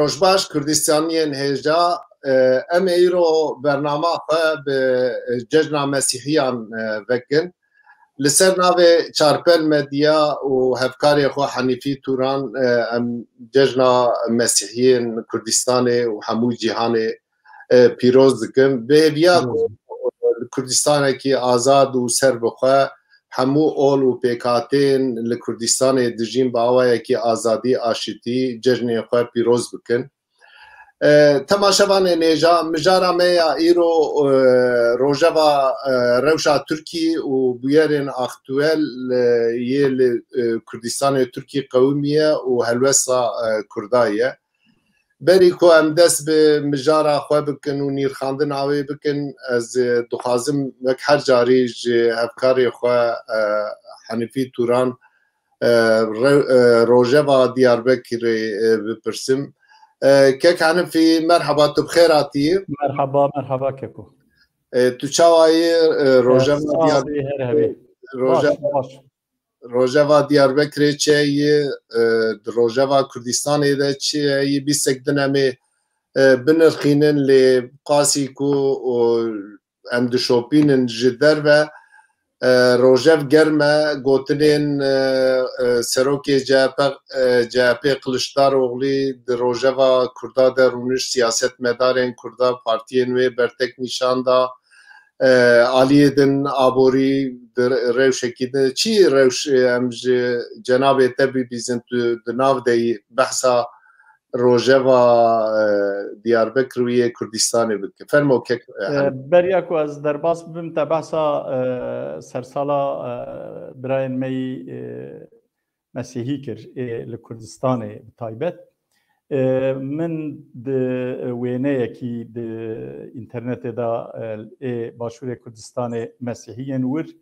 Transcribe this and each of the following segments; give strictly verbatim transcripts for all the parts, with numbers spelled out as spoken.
Rojbaş Kurdistaniyên hêja, e, em ê îro bernama xwe bi cejna Mesîhiyan, e, vekin. Li ser navê Çarpel Medya û hevkarê xwe Henîfî Turan, e, em cejna Mesîhiyên Kurdistanê û hemû cîhanê, e, pîroz dikim. Bi hêviya ku li Kurdistanekî azad û serbixwe hemû ol û pêkhateyên li Kurdistanê dijîn bi awayekî azadî, aşitî cejnê xwe pîroz bikin. E, temaşevanên hêja, mijara me ya îro, e, rojeva, e, rewşa Tirkî û bûyerên aktuel, e, yê li, e, Kurdistanê Tirkî qewimiye û helwesta, e, Kurda ye. Berî ku em dest bi mijara xwe bikin û nîrxandina wê bikin, ez, e, dixwazim wek her carî ji hevkarê xwe, e, Henîfî Turan, e, re-, e, rojeva Diyarbekirê, e, bipirsim. E, Kek Henîfî, merheba, tu bi xêr hatî. Merheba, merheba keko. E, tu çawa yî, e, rojeva Diyar-, her hebî. Roje-, baş, baş. Rojeva Diyarbekirê çi ye, e, di rojeva Kurdistanê de çi ye, yî bîstek din em ê, e, binirxînin, lê qasî ku, o, em dişopînin ji derve, e, rojev germ e, gotinên, e, e, serokê C H P, e, C H P Kiliçdaroglî di rojeva Kurda de rûniş, siyasetmedarên Kurda, partiyên wê bertek nîşan da, e, aliyê din aborî di rewşekî din, çi rewş, e, em ji cenabê te bibîzin, tu di nav de yî behsa rojeva, e, Diyarbekir û yê Kurdistanê bike. Fermo kek, e, E, Henîf. Beriya ku ez derbas bibim, te behsa, e, sersala, e, birayên me yî, e, Mesîhî kir, ê li Kurdistanê bi taybet. E, min di wêneyekî di înternetê de, e, ê Başûrê Kurdistanê Mesîhiyên wir,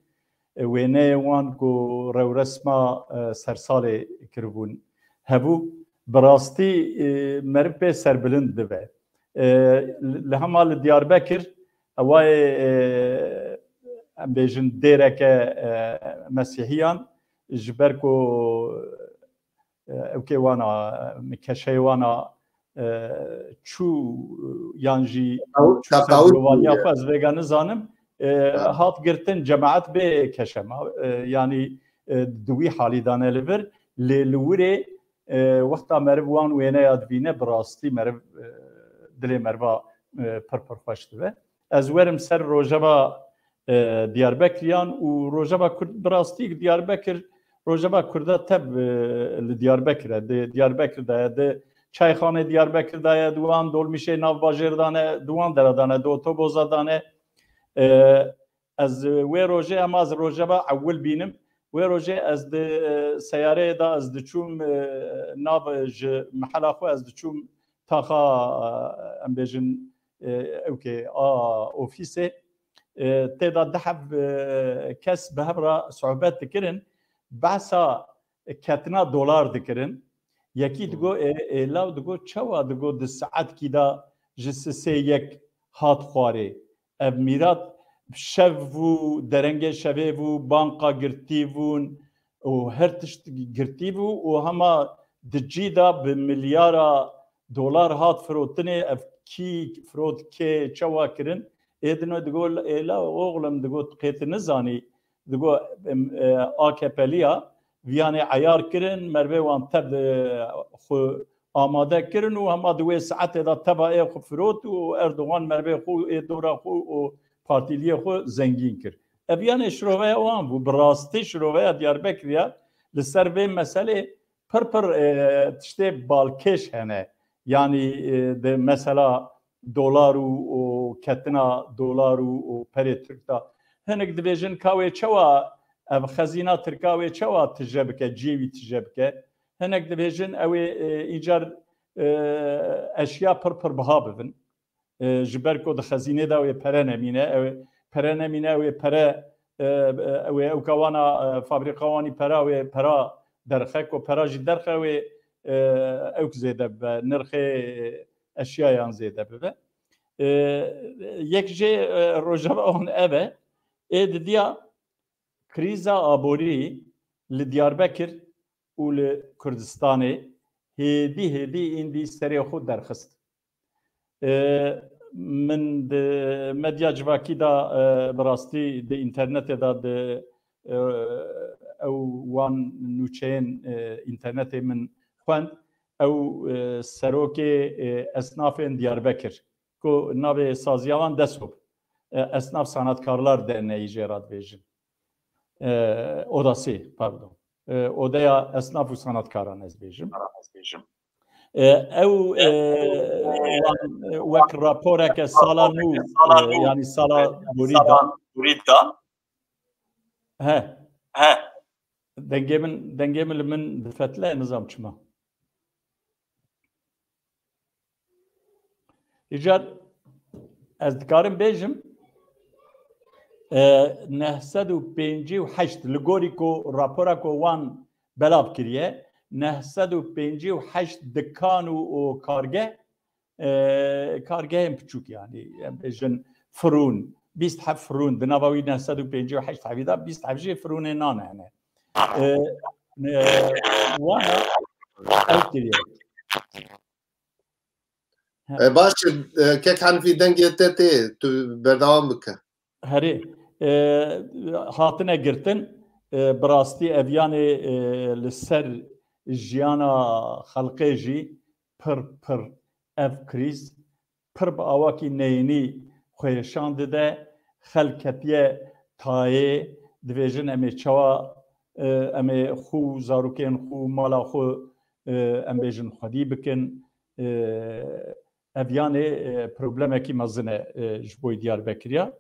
e, wêneyê wan ku rewresma, e, sersalê kiribûn hebû, bi rastî, e, meriv pê serbilind dibe. E, li hema li Diyarbekir, ewa yê, e, em bêjin dêreke, e, Mesîhiyan, ji ber ku, e, ewkê wana, e, keşeyê wana, e, çû yan jî Teqaw-, çû ser teqawul girovaniya bûye. Xwe, ez vêga nizanim, e, Ha. Hat girtin, cemaet bê keşema, e, yanî, e, di wî halî dane li vir, lê li wirê, e, wexta meriv wan wêneya dibîne, bi rastî meriv, e, dilê meriva, e, pir pir xweş dibe. Ez werim ser rojeva, e, Diyarbekiriyan û rojeva Kurd, bi rastî Diyarbekir, rojeva Kurda tev, e, li Diyarbekir e, di Diyarbekir de ye, di çayxanê Diyarbekir de ye, di wan dolmîşê navbajêr de ne, di wan dera de ne, di otoboza de ne. E, ez wê rojê, hema ez rojeva ewil bînim, wê rojê ez di, e, seyareyê de ez diçûm, e, nav, e, ji mehela xwe ez diçûm taxa, e, em bêjin, e, ewkê a ofîsê, e, tê de deh, e, kes bi hev re sohbet dikirin, behsa ketina dolar dikirin. Yekî Hmm. digo, ê, ê law digo, çawa digo di saetkî de ji sisê yek hat xwarê. Ev mîrat şev bû, derengê şevê bû, banka girtî bûn û her tişt girtî bû û hema di cî de bi milyara dolar hat firotinê, ev kî firot, kê, çawa kirin? Ê dino digo, ê la oxlim digo, qê tu nizanî, digo, em, e, A K P'liya, viyanê eyar kirin, mervê wan tev, e, xwe amade kirin û hema di wê saetê de teva ê xwe firot û Erdogan mervê xwe û ê dora xwe û partîliyê xwe zengîn kir. Ev yanê şiroveya wan bû, bi rastî şiroveya Diyarbekirê ya. Li ser vê meselê pir pir, e, tiştê balkêş hene. Yanî, e, di mesela dolar û, û ketina dolar û, û perê Tirk de. Hinek dibêjin ka wê çawa ev xezîna Tirka wê çawa tije bike, ciyê wî tije bike. Hinek dibêjin ew ê, e, încar, e, eşya pir pir biha bibin. E, ji ber ku di xezînê de wê pere nemîne, ew ê pere nemîne, ew ê pere, e, e, ew ê ewka wana, e, fabrîka wanî pera wê pera derxe, ku pera jî derxe wê, e, ewk zêde bibe, nirxê eşyayan zêde bibe. E, yek jê, e, rojeva wan ev e. Ê didiya krîza aborî li Diyarbekir û li Kurdistanê hêdî hêdî îndî serê xwe derxist. E, min di medya civakî de, e, bi rastî di înternetê de, di, e, ew wan nûçeyên, e, înternetê min xwend. Ew, e, serokê, e, esnafên Diyarbekir, ku navê saziya wan DESOB, e, Esnaf Sanatkarlar Derneği jê re dibêjin. E, Odasê, pardon. E, Odeya Esnaf û Sanatkaran ez bêjim. E, ew, e, wan, e, wek raporeke sala nû, e, yanî sala borî da. He. He. Dengê min, dengê min li min difetle, nizam çima. Îcar ez dikarim bêjim, e, neh sed û pêncî û heşt, li gorî ku rapora ku wan belav kiriye, neh sed û pêncî û heşt dikan û, û kargeh, e, kargehên piçûk, yanî, em bêjin firûn, bîst heb firûn, di nava wî neh sed û pêncî û heşt hebî de bîst heb jî firûnê nan hene. E, e, wana ew kiriye. He. E, baş e, kek Hanifî, dengê te tê, tu berdewam bike. Herê, e, hatine girtin, e, bi rastî ev yanê, e, li ser jiyana xelkê jî pir, pir ev krîz pir bi awakî neyînî xwe hêşan dide, xelk ketiye tayê, dibêjin em ê çawa, e, em ê xwe û zarokên xwe û mala xwe, e, em bêjin xwedî bikin. E, ev yanê, e, problemekî mezin e, e, ji bo Diyarbekiriya.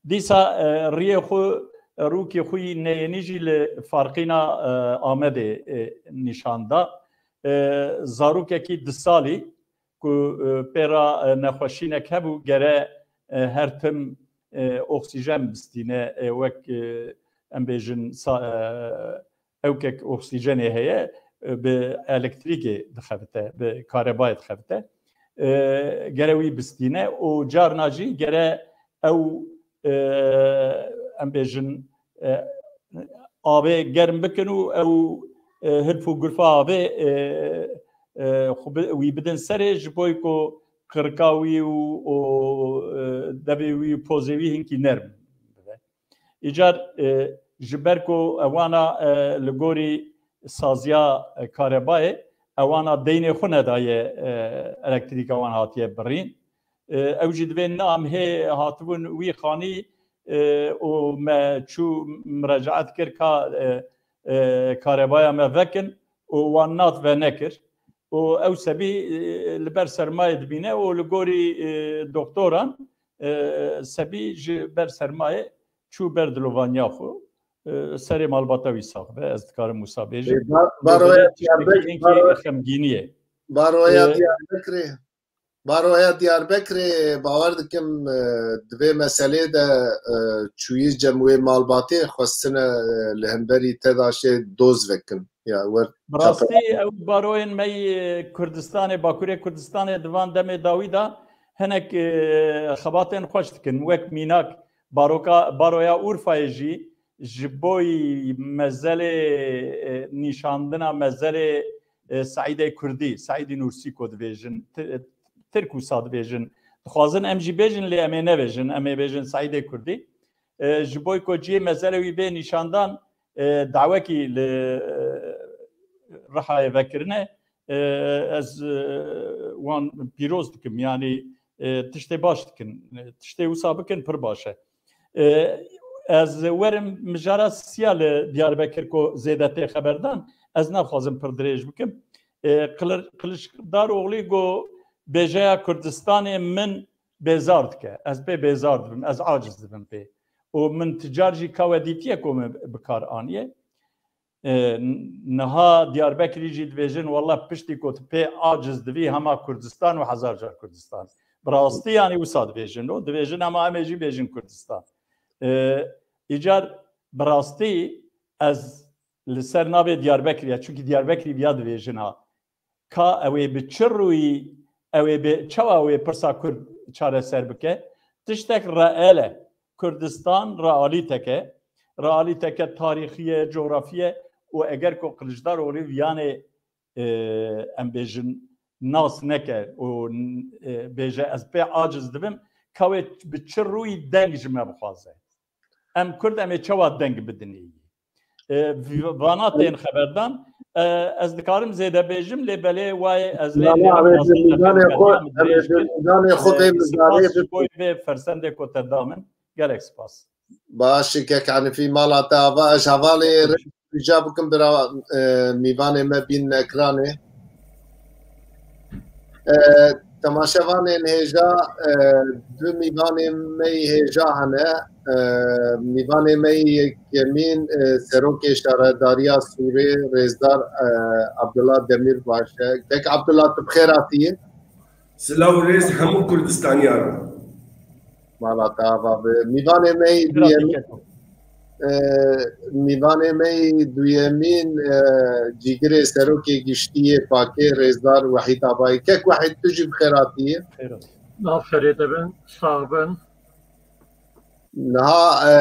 Dîsa, e, riyê xwe, rûkê xwe yî neyênî jî li farqîna, e, Amedê, e, nîşan da. E, zarokekî du salî ku, e, pê re, e, nexweşînek hebû, gere, e, her tim, e, oksîjen bistîne, e, wek, e, em bêjin sa-, e, ewkek oksîjenê heye, e, bi elektrîkê dixebite, bi karebayê dixebite. E, gere wî bistîne û carna jî gere ew, e, em bêjin, e, avê germ bikin û ew, e, hilf û gurfa avê, e, e, xwe bi-, wî bidin serê, ji bo ku qirika wî û, û, e, devê wî û pozê wî hinkî nerm bibe. Îcar, e, ji ber ku ewana, e, li gorî saziya, e, karebayê, ewana deynê xwe nedaye, e, elektrîka wan hatiye birîn. E, ew jî divê na em hê hatibûn wî xanî, e, û me çû miracaet kir ka, e, e, karebaya me vekin û wan nat venekir. Û ew sebî, e, li ber sermayê dibîne û li gorî, e, doktoran, e, sebî ji ber sermayê çû ber dilovaniya xwe, e, serê malbata wî sax be, ez dikarim wisa bêjim. E, ba-, baroya Diyarbekir, baroya, xemgîniyê. Baroya, e, Diyarbekirê, baroya Diyarbekirê, bawer dikim, e, di vê meselê de, e, çûyî cem wê malbatê xwestine, e, li hemberî TEDAŞê doz vekin. Ya, wer bi rastî ew baroyên me yê Kurdistanê, Bakurê Kurdistanê di van demê dawî de hinek, e, xebatên xweş dikin. Wek mînak baroka, baroya Urfayê jî ji boy mezelê, e, nîşandina mezelê, e, Seîdê Kurdî, Seîdî Nûrsî ku dibêjin, Ti-, Tirk wisa dibêjin. Dixwazin em jî bêjin, lê em ê nebêjin, em ê bêjin Seîdê Kurdî. E, ji bo ku cihê mezelê wî bê nîşandan, e, dawekî li, e, Rihayê vekirine, e, ez, e, wan pîroz dikim, yanî, e, tiştê baş dikin. E, tiştê wisa bikin pir baş e. E, ez werim mijara sisiya li Diyarbekir ku zêde tê xeberdan, ez naxwazim pir dirêj bikim. E, Qilir-, Qiliçdaroglî got, bêjeya Kurdistanê min bêzar dike. Ez pê bêzar dibim, ez aciz dibim pê. Û min ti car jî ka we dîtiye ku min bi kar aniye. E, n-, niha Diyarbekirî jî dibêjin, wela piştî ku tu pê aciz dibî, hema Kurdistan û hezar car Kurdistan. Bi rastî yanî wisa dibêjin û dibêjin, hema em ê jî bêjin Kurdistan. E, îcar bi rastî ez li ser navê Diyarbekirî, ya çunkî Diyarbekirî viya dibêjin ha. Ka ew ê bi çi rûyî, ew ê bi çawa ew ê pirsa Kurd çareser bike? Tiştek reel e. Kurdistan realîtek e. Realîteke tarîxî ye, cografî ye û eger ku Qiliçdaroglî viyanê e, em bêjin nas neke û, e, bêje ez pê aciz dibim, ka wê bi çi rûyî deng ji me bixwaze? Em Kurd em ê çawa deng bidinê? E, vana tên xeberdan. E, ez dikarim zêde bêjim, lê belê wayê ez lê Nana, lê em ê bi mîvanê xwe, em ê bi mîvanê xwe vê mijarê spas ji bo vê fersendê ku te da min. Gelek spas. Baş e, kek Hanifî, mala te ava. Ez hevalê rica bikim bira, e, mîvanê me bîn ekranê. E, temaşevanên hêja, e, du mîvanên me yî hêja hene. E, mîvanê me yî yekemîn, e, Serokê Şaredariya Sûrê, Rêzdar, e, Abdullah Demîrbaş e. Kek Abdullah, tu bi xêr hatiyî. Silav û rêz hemû Kurdistaniyan re. Mala te ava be. Mîvanê me yî duyemîn, e, mîvanê me yî duyemîn, e, cîgirê Serokê Giştî yê pakê, Rêzdar Wehîd Abayî. Kek Wehîd, tu jî bi xêr hatiyî. Xêr hatî. Nav xêrê te bin, sax bin. Niha, e,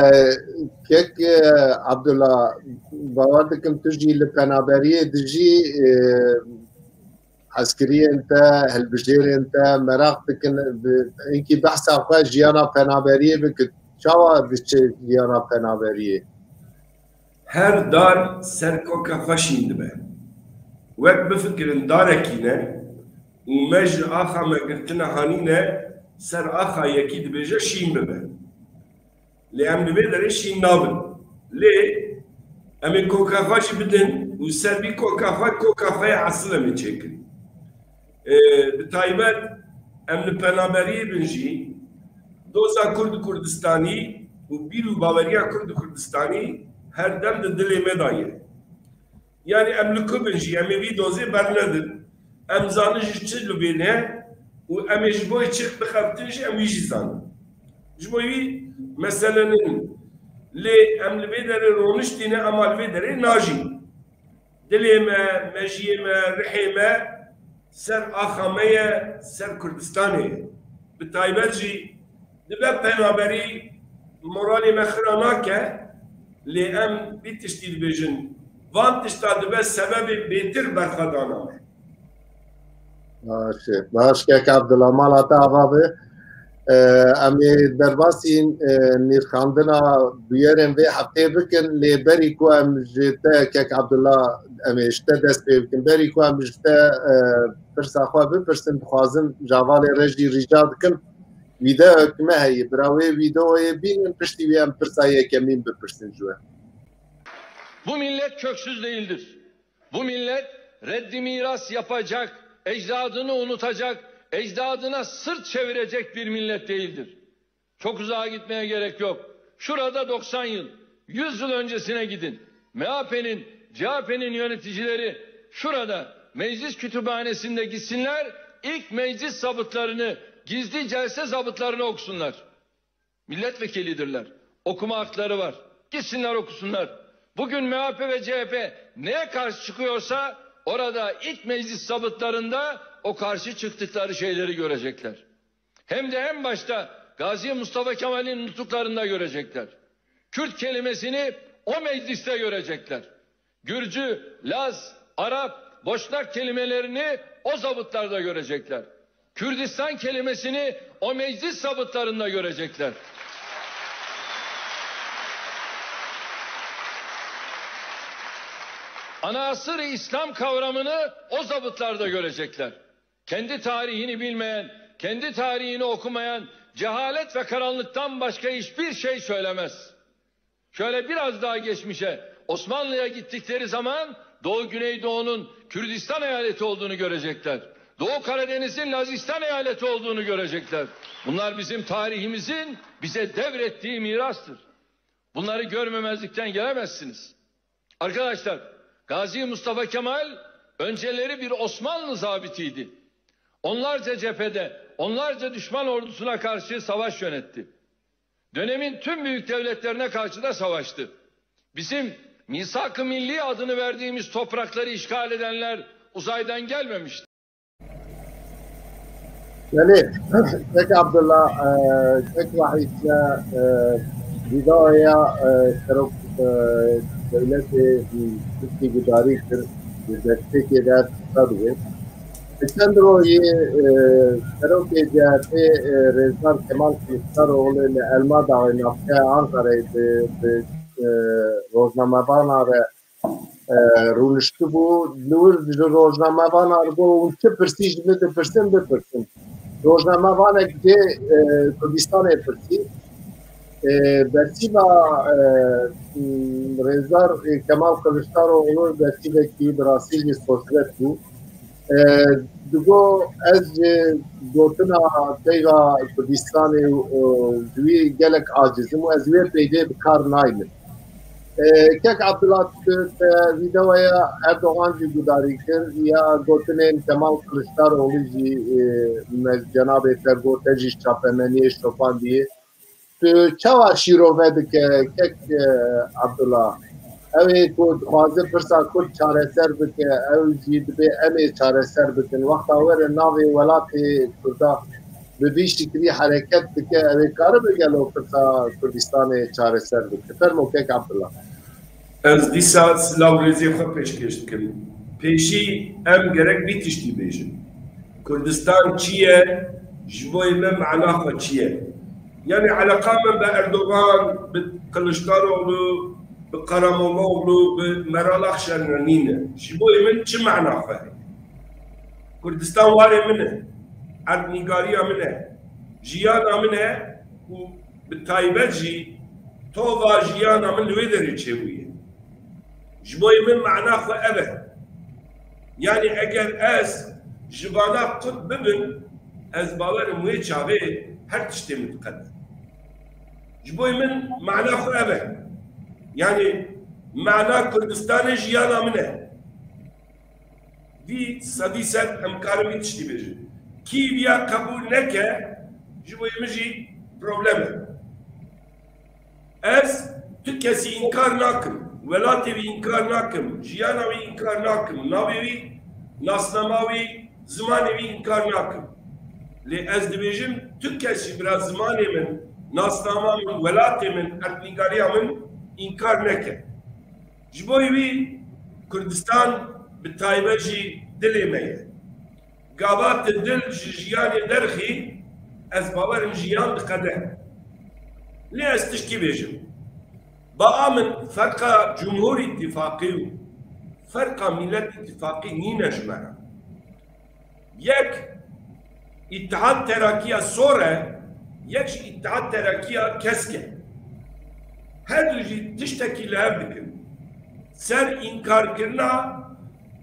kek, e, Abdullah, bawer dikim tu jî li penaberiyê dijî, e, eskeriyên te, hilbijêrên te meraq dikin, bi, hinkî behsa xwe jiyana penaberiyê bike. Çawa diçe jiyana penaberiyê? Her dar ser koka xwe şîn dibe. Wek bifikirin darekî ne û me ji axa me girtine hanîne ser axa yekî dibêje şîn bibe. Lê em li vê derê şîn nabin. Lê em ê koka xwe jî bidin û ser vî koka xwe, koka xwe yê esil em ê çêkin. Ee, bi taybet em li penaberiyê bin jî doza Kurd û Kurdistanî û bîr û baweriya Kurd û Kurdistanî her dem di dilê me de ye. Yanî em li ku bin jî, em ê vî dozê bernedin. Em zanin ji çi li bê ne û em ê ji bo çi bixebitin jî em wî jî zanin. Ji bo wî mesele nîn. Lê em li vê derê roniştîne, ema li vê derê najîn. Dilê me, mejiyê me, rihê me ser axa me ye, ser Kurdistanê ye. Bi taybet jî dibe penaberî moralê me xira nake, lê em vî tiştî dibêjin. Van tişta dibe sebebê bêtir berxwedana me. Baş e. Baş, kek Abdullah, mala te ava be. E, em ê derbasî, e, nirxandina bûyerên vê heftê bikin, lê berî ku em ji te, kek Abdullah, em ê ji te dest pê bikin, berî ku em ji te, e, pirsa xwe bipirsin, dixwazim ji hevalê re jî rica dikim, vîdeoyek me heye, bira wê vîdeoyê bînin, piştî wê em pirsa yekemîn bipirsin ji we. Bu millet köksüz değildir. Bu millet reddi miras yapacak, ecdadını unutacak, ecdadına sırt çevirecek bir millet değildir. Çok uzağa gitmeye gerek yok. Şurada doksan yıl, yüz yıl öncesine gidin. M H P'nin, C H P'nin yöneticileri şurada meclis kütüphanesinde gitsinler, ilk meclis zabıtlarını, gizli celse zabıtlarını okusunlar. Milletvekilidirler. Okuma hakları var. Gitsinler okusunlar. Bugün M H P ve C H P neye karşı çıkıyorsa orada ilk meclis zabıtlarında o karşı çıktıkları şeyleri görecekler. Hem de en başta Gazi Mustafa Kemal'in nutuklarında görecekler. Kürt kelimesini o mecliste görecekler. Gürcü, Laz, Arap, Boşnak kelimelerini o zabıtlarda görecekler. Kürdistan kelimesini o meclis zabıtlarında görecekler. Anasır-ı İslam kavramını o zabıtlarda görecekler. Kendi tarihini bilmeyen, kendi tarihini okumayan, cehalet ve karanlıktan başka hiçbir şey söylemez. Şöyle biraz daha geçmişe, Osmanlı'ya gittikleri zaman Doğu Güneydoğu'nun Kürdistan eyaleti olduğunu görecekler. Doğu Karadeniz'in Lazistan eyaleti olduğunu görecekler. Bunlar bizim tarihimizin bize devrettiği mirastır. Bunları görmemezlikten gelemezsiniz. Arkadaşlar, Gazi Mustafa Kemal önceleri bir Osmanlı zabitiydi. Onlarca cephede, onlarca düşman ordusuna karşı savaş yönetti. Dönemin tüm büyük devletlerine karşı da savaştı. Bizim Misak-ı Milli adını verdiğimiz toprakları işgal edenler uzaydan gelmemişti. Belê, kek Abdullah, e, kek Wahîd me, e, vîdeoya, e, serok, e, dewletê, e, Tirkî gudarî kir. di destpêkê de tişta dibê. Bi çend rojî, e, serokê C H P'ê, e, Rêzdar Kemal Kiliçdaroğlu li Elmadağê navçeya Ankarayê bi, bi, e, rojnamevanan re, e, rûniştibû. Li wir ji rojnamevanan re got, hûn çi pirsî ji min dipirsin, bipirsin. Rojnamevanek jê, e, Kurdistanê pirsî. E, bersiva, e, Rêzdar, e, Kemal Kiliçdaroğlu bersivekî bi rastî jî sosret bû. E, digo, ez ji gotina peyva Kurdistanê û, û ji wî gelek aciz im û ez wê peydê bi kar naynim. E, kek Abdullah, tu te vîdeoya Erdogan jî gudarî kir, ya gotinên Kemal Kiliçdaroğlu jî, e, me cenabê te got, te jî çapemeniyê şopandiyê. Tu çawa şîrove dike kek, e, Abdullah? Ew ê ku dixwaze pirsa Kurd çareser bike, ew jî dibê em ê çareser bikin. Wexta were navê welatê Kurda bi vî şiklî hereket dike, ew ê karibe gelo pirsa Kurdistanê çareser bike? Fermo kek Abdullah. Ez dîsa silav rêzê xwe pêşkêş dikim. Pêşî em gerek vî tiştî bêjin. Kurdistan çi ye? Ji bo me mana xwe çi ye? Yani eleqa min bi Erdogan, bi Kılıçdaroğlu, bi Karamollaoğlu, bi Meral Akşener nîne. Ji bo min çi mana xwe heye? Kurdistan warê min e, erdnîgariya min e, jiyana min e û bi taybet jî tova jiyana min li wê derê çêbûye. Ji bo min mana xwe ev e. Yani eger ez ji vana qut bibim, ez bawerim wê çavê her tiştê min diqede. Ji bo min mana xwe ev e. Yani mana Kurdistanê jiyana min e. Vî sedî sed em karin vî tiştî bêjin. Kî viya qebûl neke, ji bo min jî problem e. Ez tu kesî înkar nakim, welatê wî înkar nakim, jiyana wî înkar nakim, navê wî, nasnama wî, zimanê wî înkar nakim. Lê ez dibêjim, tu kes jî bira zimanê min, nasnama min, welatê min, etnîgariya min înkar neke. Ji bo wî Kurdistan bi taybet jî dilê me ye. Gava tu dil ji jiyanê derxî, ez bawerim jiyan diqede. Lê ez tişkî bêjim. Baa min ferqa Cumhur Îttifaqî û ferqa Millet Îttifaqî nîne ji me re. Yek Îttihat Terakîya sor e, yek jî Îttihat Terakîya kesk e. Her du jî tiştekî li hev dikin. Ser înkarkirina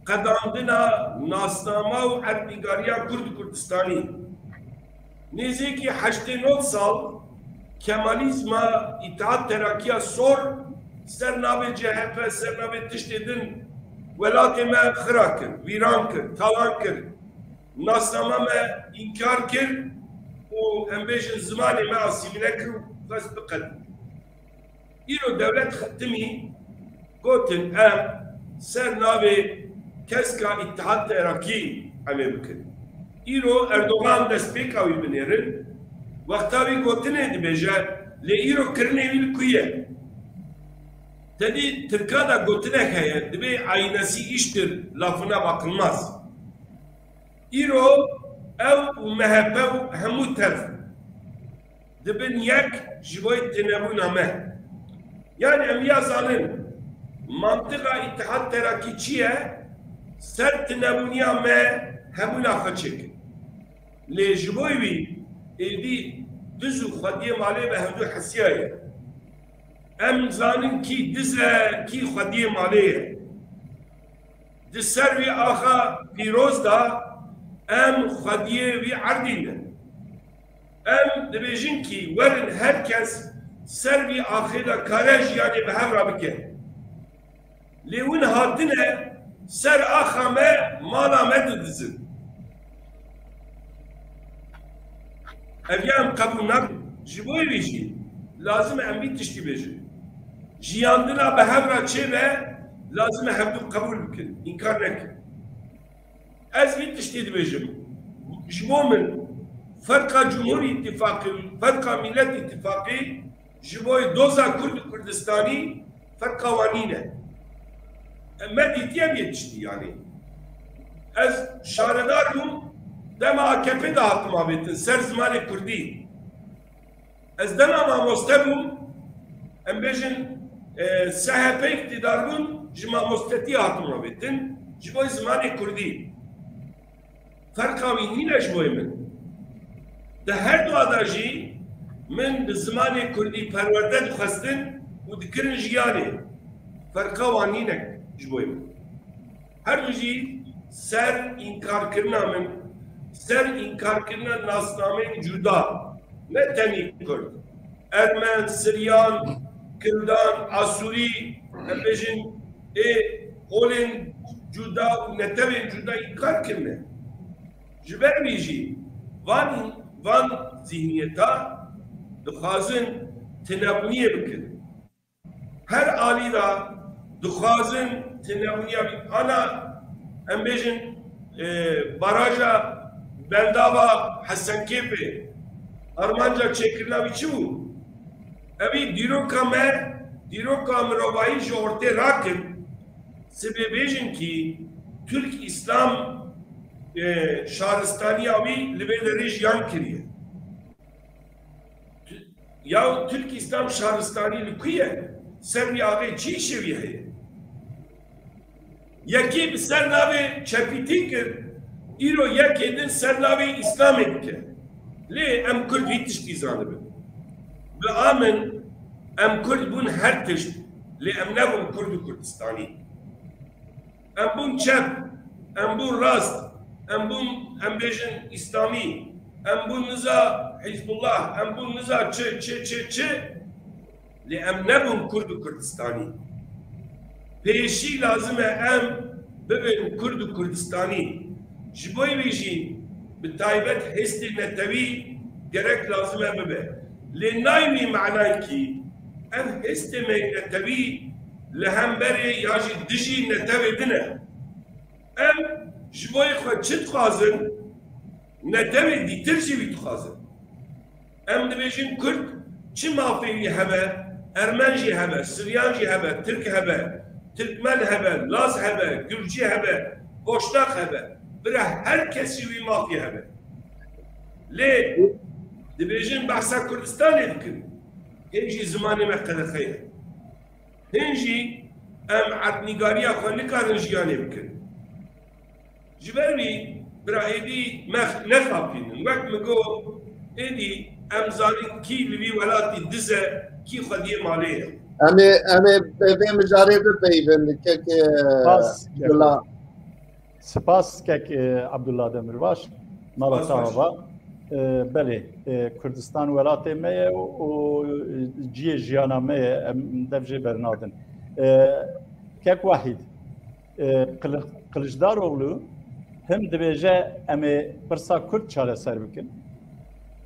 qedandina nasnama û erdnîgariya Kurd û Kurdistanî. Nêzîkî heştê nod sal Kemalîzma Îttihat Terakîya sor ser navê C H P, ser navê tiştê din welatê me xira kir, vîran kir, talan kir. Nasnama me înkar kir û em bêjin zimanê me asîmîle kir û xwest biqedin. Îro dewlet xetimî gotin em ser navê keska Îttihat Terakî em ê bikin. Îro Erdogan destpêka wî binêrin, wexta wî gotinê dibêje, lê îro kirinê wî li ku ye? Tedî Tirka de gotinek heye, dibê aynesi iştir, lafına bakılmaz. Îro ew û M H P û hemû tev dibin yek ji bo tinebûna me. Yani em ya zanin, mantiqa Îttihat Terakî çi ye? Ser tinebûniya me hemûna xwe çêkin. Lê ji bo wî êdî diz û xwediyê malê me hevdû hesiyaye. Em zanin kî diz e, kî xwediyê malê ye. Di ser vî axa pîroz de em xwediyê vî erdî ne. Em dibêjin kî werin her kes ser vî axê de kare jiyanê bi hev re bike. Lê hûn hatine ser axa me, mala me didizin. Ev ya em qebûl nakin. Ji bo wî jî lazim e em vî tiştî bêjin. Jiyandina bi hev re çêbe, lazim e hevdû qebûl bikin, înkar nekin. Ez vî tiştî dibêjim. Ji bo min ferqa Cumhur Îttifaqî û ferqa Millet Îttifaqî ji bo doza Kurd û Kurdistanî ferqa wan nîne. me dîtiye vê tiştî yanî. Ez şaredar bûm, dema A K P de hatim avêtin, ser zimanê kurdî. Ez dema mamoste bûm, em bêjin, e, S H P îktîdar bûn, ji mamostetiyê hatim avêtin, ji bo zimanê kurdî. Ferqa wî nîne ji bo min. Di her dua de jî min bi zimanê kurdî perwerde dixwestin û dikirin jiyanê. Ferqa wan nîne ji bo min. Her du jî ser înkarkirina min, ser înkarkirina nasnameyên cuda, ne tenî kurd, ermen, siryan, kildan, asûrî, em bêjin, ê olên cuda û netewên cuda înkar kirine. Ji ber wî jî van, van zîhniyeta dixwazin tinebûniyê bikin. Her alî de dixwazin tinebûniya bî. Ana, em bêjin, e, baraja Bendava Hesenkêpê, armanca çêkirina wî çi bû? Evî dîroka me, dîroka mirovahî ji ortê rakin, sibê bêjin kî Türk İslam, e, şaristaniya wî li vê derê jiyan kiriye. Ya Türk İslam şaristanî li ku ye? Ser wî axê çi îşê wî heye? Yekî bi ser navê çepîtî kir, îro yekê din ser navê Îslamê dike. Lê em Kurd vî tiştî zanibin. Bi a min, em Kurd bûn her tişt, lê em nebûn Kurd û Kurdistanî. Em bûn çep, em bûn rast, em bûn, em bêjin Îslamî, em bûn niza Hizbullah, em bûn niza çi, çi, çi, çi. Lê em nebûn Kurd û Kurdistanî. Pêşî lazim e em bibin Kurd û Kurdistanî. Ji bo wî jî bi taybet hêstê netewî gerek lazim e bibe. Lê nayê wî manayê kî ev hêstê me yê netewî li hemberê ya jî dijî netewê din e. Em ji bo yê xwe çi dixwazin? Netewê dîtir jî wî dixwazin. Em dibêjin Kurd çi mafê wî hebe, Ermen jî hebe, Siryan jî hebe, Tirk hebe, Tirkmen hebe, Laz hebe, Gurcî hebe, Boşnak hebe, bira her kesî wî mafê hebe. Lê dibêjin behsa Kurdistanê dikin. Hên jî zimanê me qedexe ye. Hên jî em erdnîgariya xwe nikarin jiyanê bikin. Ji ber wî bira êdî me nexapînin. Wek min got, êdî em zanin kî li vî welatî diz e, kî xwediyê malê ye. Em ê, em ê bi vê mijarê bipeyivin, kek, e, Spas, kek. Abdullah. Spas, kek, e, Abdullah Demirbaş. Mala Spas te baş. Ava. E, belê, e, Kurdistan welatê me ye û, û cihê jiyana me ye, em dev jê bernadin. E, kek Wahîd, e, Kili-, Kiliçdaroglu him dibêje em ê pirsa Kurd çareser bikin,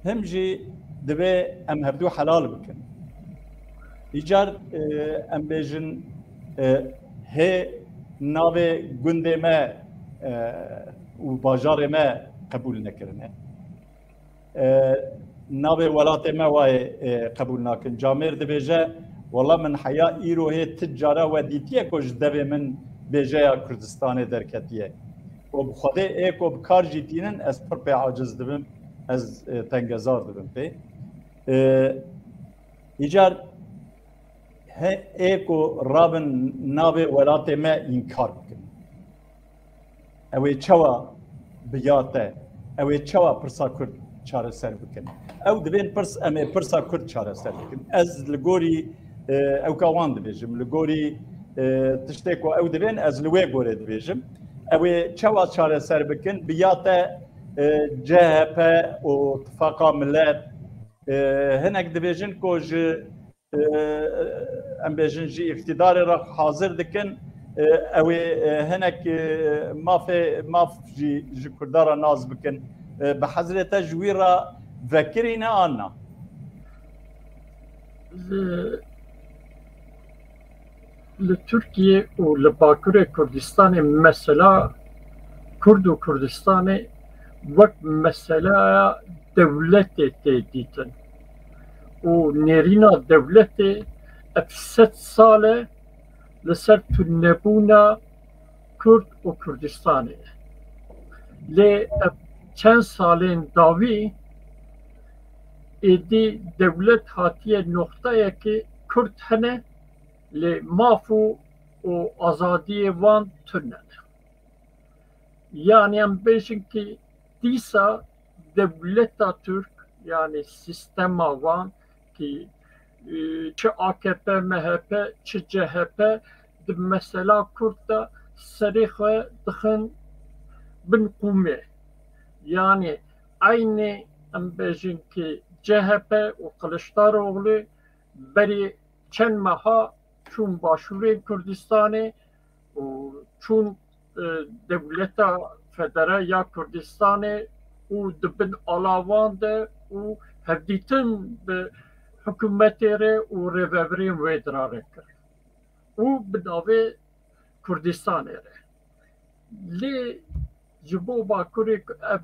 him jî divê em hevdû helal bikin. Îcar, e, em bêjin, e, hê navê gundê me, e, û bajarê me qebûl nekirine. E, navê welatê me wayê, e, qebûl nakin. Camêr dibêje, wela min heya îro hê ti cara we dîtiye ku ji devê min bêjeya Kurdistanê derketiye. Û bi Xwedê ê ku bi kar jî tînin, ez pir pê aciz dibim, ez, e, tengezar dibim pê. E, Îcar he, ê ku rabin navê welatê me înkar bikin. Ew ê çawa bi ya te, ew ê çawa pirsa Kurd çareser bikin? Ew dibên pirs, em ê pirsa Kurd çareser bikin. Ez li gorî, e, ewka wan dibêjim, li gorî, e, tiştê ku ew dibên, ez li wê gorê dibêjim. Ew ê çawa çareser bikin? Bi ya te, e, C H P û Tifaqa Milet, e, hinek dibêjin ku ji e, em bêjin jî îqtîdarê re hazir dikin, e, ew ê, e, hinek, e, mafê, maf jî ji Kurda re nas bikin. E, bi hezrê te ji wî re vekirî ne an na? Li, li Tirkiye û li Bakurê Kurdistanê mesela Kurd û Kurdistanê wek meseleya dewletê tê dîtin. Û nêrîna dewletê ev sed sal e li ser tunebûna Kurd û Kurdistanê. Lê ev çend salên dawî êdî dewlet hatiye noqteyekê Kurd hene, lê maf û, û azadiyê wan tune ne. Yanî em bêjin ki dîsa dewleta Tirk, yanî sîstema wan ki, e, çi A K P, M H P, çi C H P di mesela Kurd de serê xwe dixin bin qûmê. Yanî eynî em bêjin ki C H P û Kiliçdaroglu berî çend meha çûn Başûrê Kurdistanê û çûn, e, dewleta federe ya Kurdistanê û di bin ala wan de û hevdîtin bi hikûmetê re û rêvebirên wê dira re kir û bi navê Kurdistanê re. Lê ji bo Bakurê, ev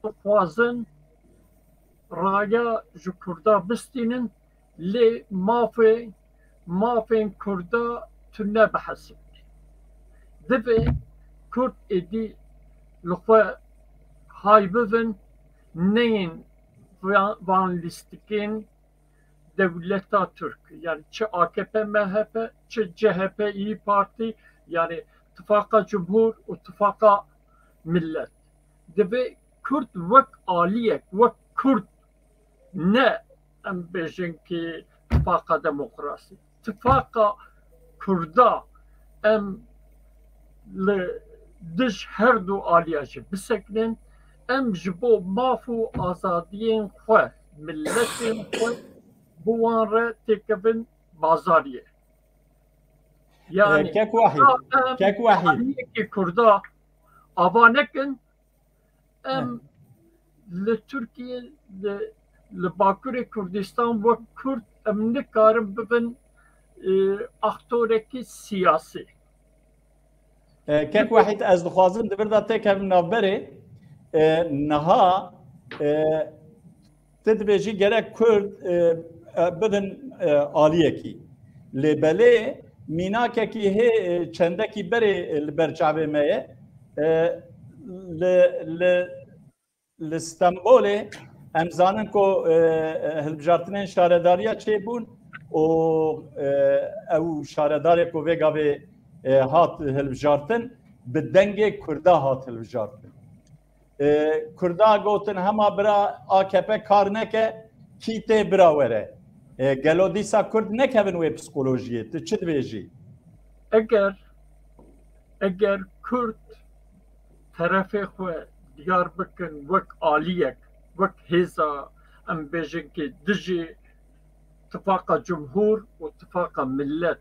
dixwazin raya ji Kurda bistînin, lê mafê, mafên Kurda tune bihesibin. Divê Kurd êdî li xwe hay bibin, neyên van, van lîstikên dewleta Tirk, yani çi A K P, M H P, çi C H P, İYİ Parti, yani Tifaqa Cumhur û Tifaqa Millet. Divê Kurd wek aliyek, wek Kurd, ne em bêjin ki Tifaqa Demokrasî. Tifaqa Kurda em li dij her du aliya jî bisekinin, em ji bo maf û azadiyên xwe, miletên xwe bi wan re têkevin bazariyê. Yanî, Kek Wahîd, em Kek Wahîd. Aliyekî Kurda ava nekin, em li Tirkiye, li, li Bakurê Kurdistan wek Kurd em nikarin bibin, e, aktorekî siyasî. E, Kek Wahîd, ez dixwazim di vir de têkevim navberê. E, niha, e, tu dibêjî gerek Kurd, e, e, bibin, e, aliyekî. Lê belê mînakekî hê, e, çendekî berê, e, li ber çavê me ye. E, li, li, li Stenbolê em zanin ku, e, e, hilbijartinên şaredariya çêbûn û, e, ew şaredarê ku vê gavê, e, hat hilbijartin, bi dengê Kurda hat hilbijartin. E, Kurda gotin, hema bira A K P kar neke, kî tê bira were. E, gelo dîsa Kurd nekevin wê psîkolojiyê? Tu çi dibêjî? Eger, eger Kurd terefê xwe diyar bikin wek aliyek, wek hêza, em bêjin ki dijî Tifaqa Cumhur û Tifaqa Millet,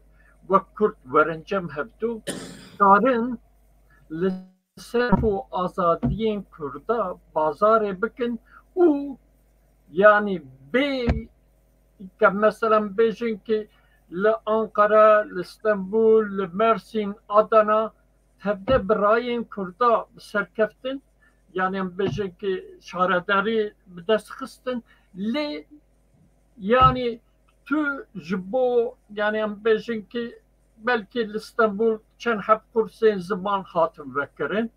wek Kurd werin cem hevdu, karin li ser û azadiyên Kurda bazarê bikin û, yanî, bê ke, mesela, bêjin ki li Ankara, li Stenbul, li Mersîn, Adana, tevde bi rayên Kurda bi ser keftin, yanî, em bêjin ki şaredarî bi dest xistin, lê, yanî, tu ji bo, yanî, em bêjin ki belkî li Stenbul çend heb kursên ziman hatin vekirin.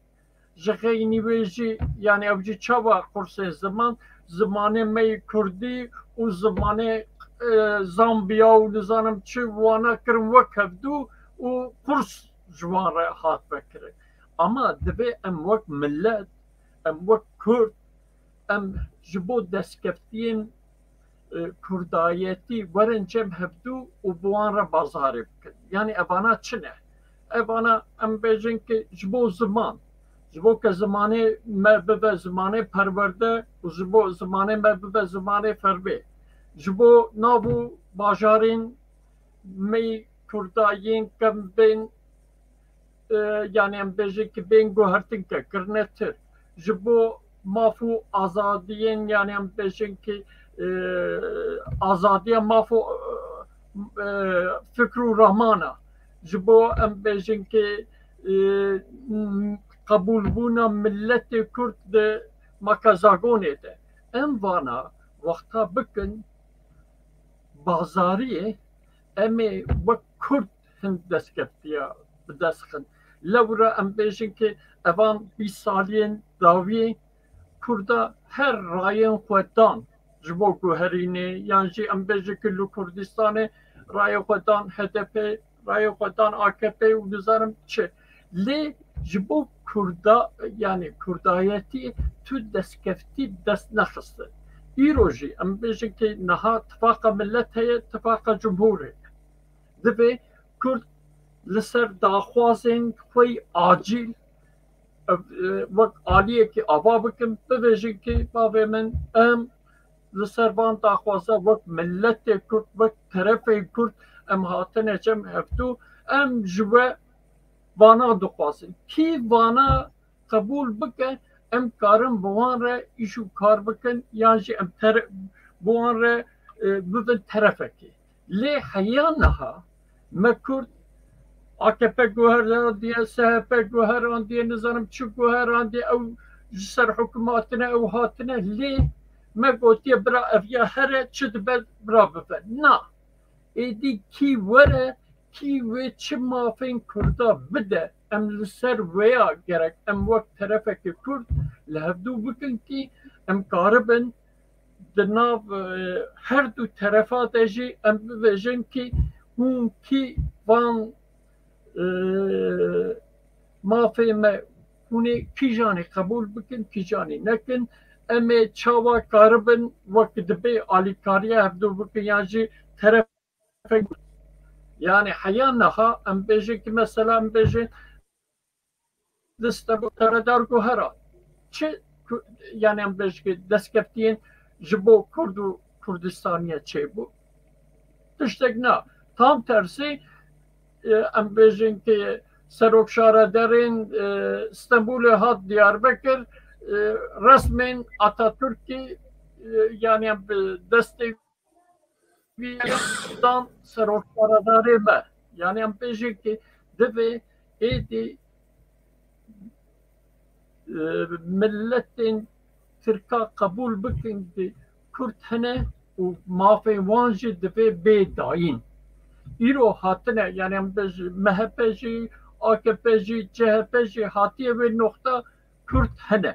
Ji xeynî wê jî, yanî, ew jî çawa kursên ziman, zimanê me yê kurdî û zimanê, e, Zambiya û nizanim çi, wana kirin wek hevdû û kurs ji wan re hat vekirin. Ama divê em wek millet, em wek Kurd, em ji bo destkeftiyên, e, kurdayetî werin cem hevdû û bi wan re bazarê bikin. Yanî evana çi ne? Evana em bêjin ki ji bo ziman, ji bo ke zimanê me bibe zimanê perwerde û ji bo zimanê me bibe zimanê ferbê, ji bo nav û bajarên me yê Kurda yên kevn bên, e, yanî em bêjin ki bên guhertin ke kirine tir. Ji bo maf û azadiyên, yanî em bêjin ki, e, azadiya maf û, e, fikr û ramana. Ji bo em bêjin ki, e, qebûlbûna miletê Kurd di makazagonê de. Em vana wexta bikin bazariyê, em ê wek Kurd hin destkeftiya bi dest xin. Lewra em bêjin ki evan bîst saliyên dawiyê Kurda her rayên xwe dan ji bo guherînê, yan jî em bêjin ki li Kurdistanê rayê xwe dan H D P, rayê xwe dan A K P û nizanim çi. Lê ji bo Kurda, yani Kurdayetî tu destkeftî dest nexistin. Îro jî em bêjin ki niha tifaqa millet heye, tifaqa cumhur heye. Divê Kurd li ser daxwazên xwe yî acîl, e, wek aliyekî ava bikin, bibêjin ki bavê min, em li ser van daxwaza wek miletê Kurd, wek terefê Kurd em hatine cem hevdû, em ji we vana dixwazin. Kî vana qebûl bike, em karin bi wan re îş û kar bikin, yan jî em tere-, bi wan re, e, bibin terefekê. Lê heya niha me Kurd A K P guherandiye, S H P guherandiye, nizanim çi guherandiye, ew ji ser hukûm hatine, ew hatine, lê me gotiye bira ev ya here çi dibe bira bibe. Na. Êdî kî were, kî wê çi mafên Kurda bide, em li ser wêya gerek em wek terefeke Kurd li hevdû bikin kî em karibin di nav, e, her du terefa de jî em bibêjin kî hûn kî van, e, mafê me hûn ê kîjanê qebûl bikin, kîjanê nekin. Em ê çawa karibin wek dibê alîkariya hevdû bikin yan jî teref Yani heya niha em bêjin ki mesela em bêjin liste bu teredar guhera. Çi ku-, yani em bêjin ki destkeftiyên ji bo Kurd û Kurdistaniye çêbû? Tiştek na. Tam tersî, e, em bêjin ki serok şaredarên, e, Stenbolê hat Diyarbekir, e, resmên Atatürk'î, e, yani em bi destê wî dan serokşaredarê me. Yani em bêjin ki divê êdî, e, miletên Tirka qebûl bikin ki Kurd hene û mafê wan jî divê bê dayîn. Îro hatine, yani em bêjin M H P jî, A K P jî, C H P jî hatiye wê noxta Kurd hene.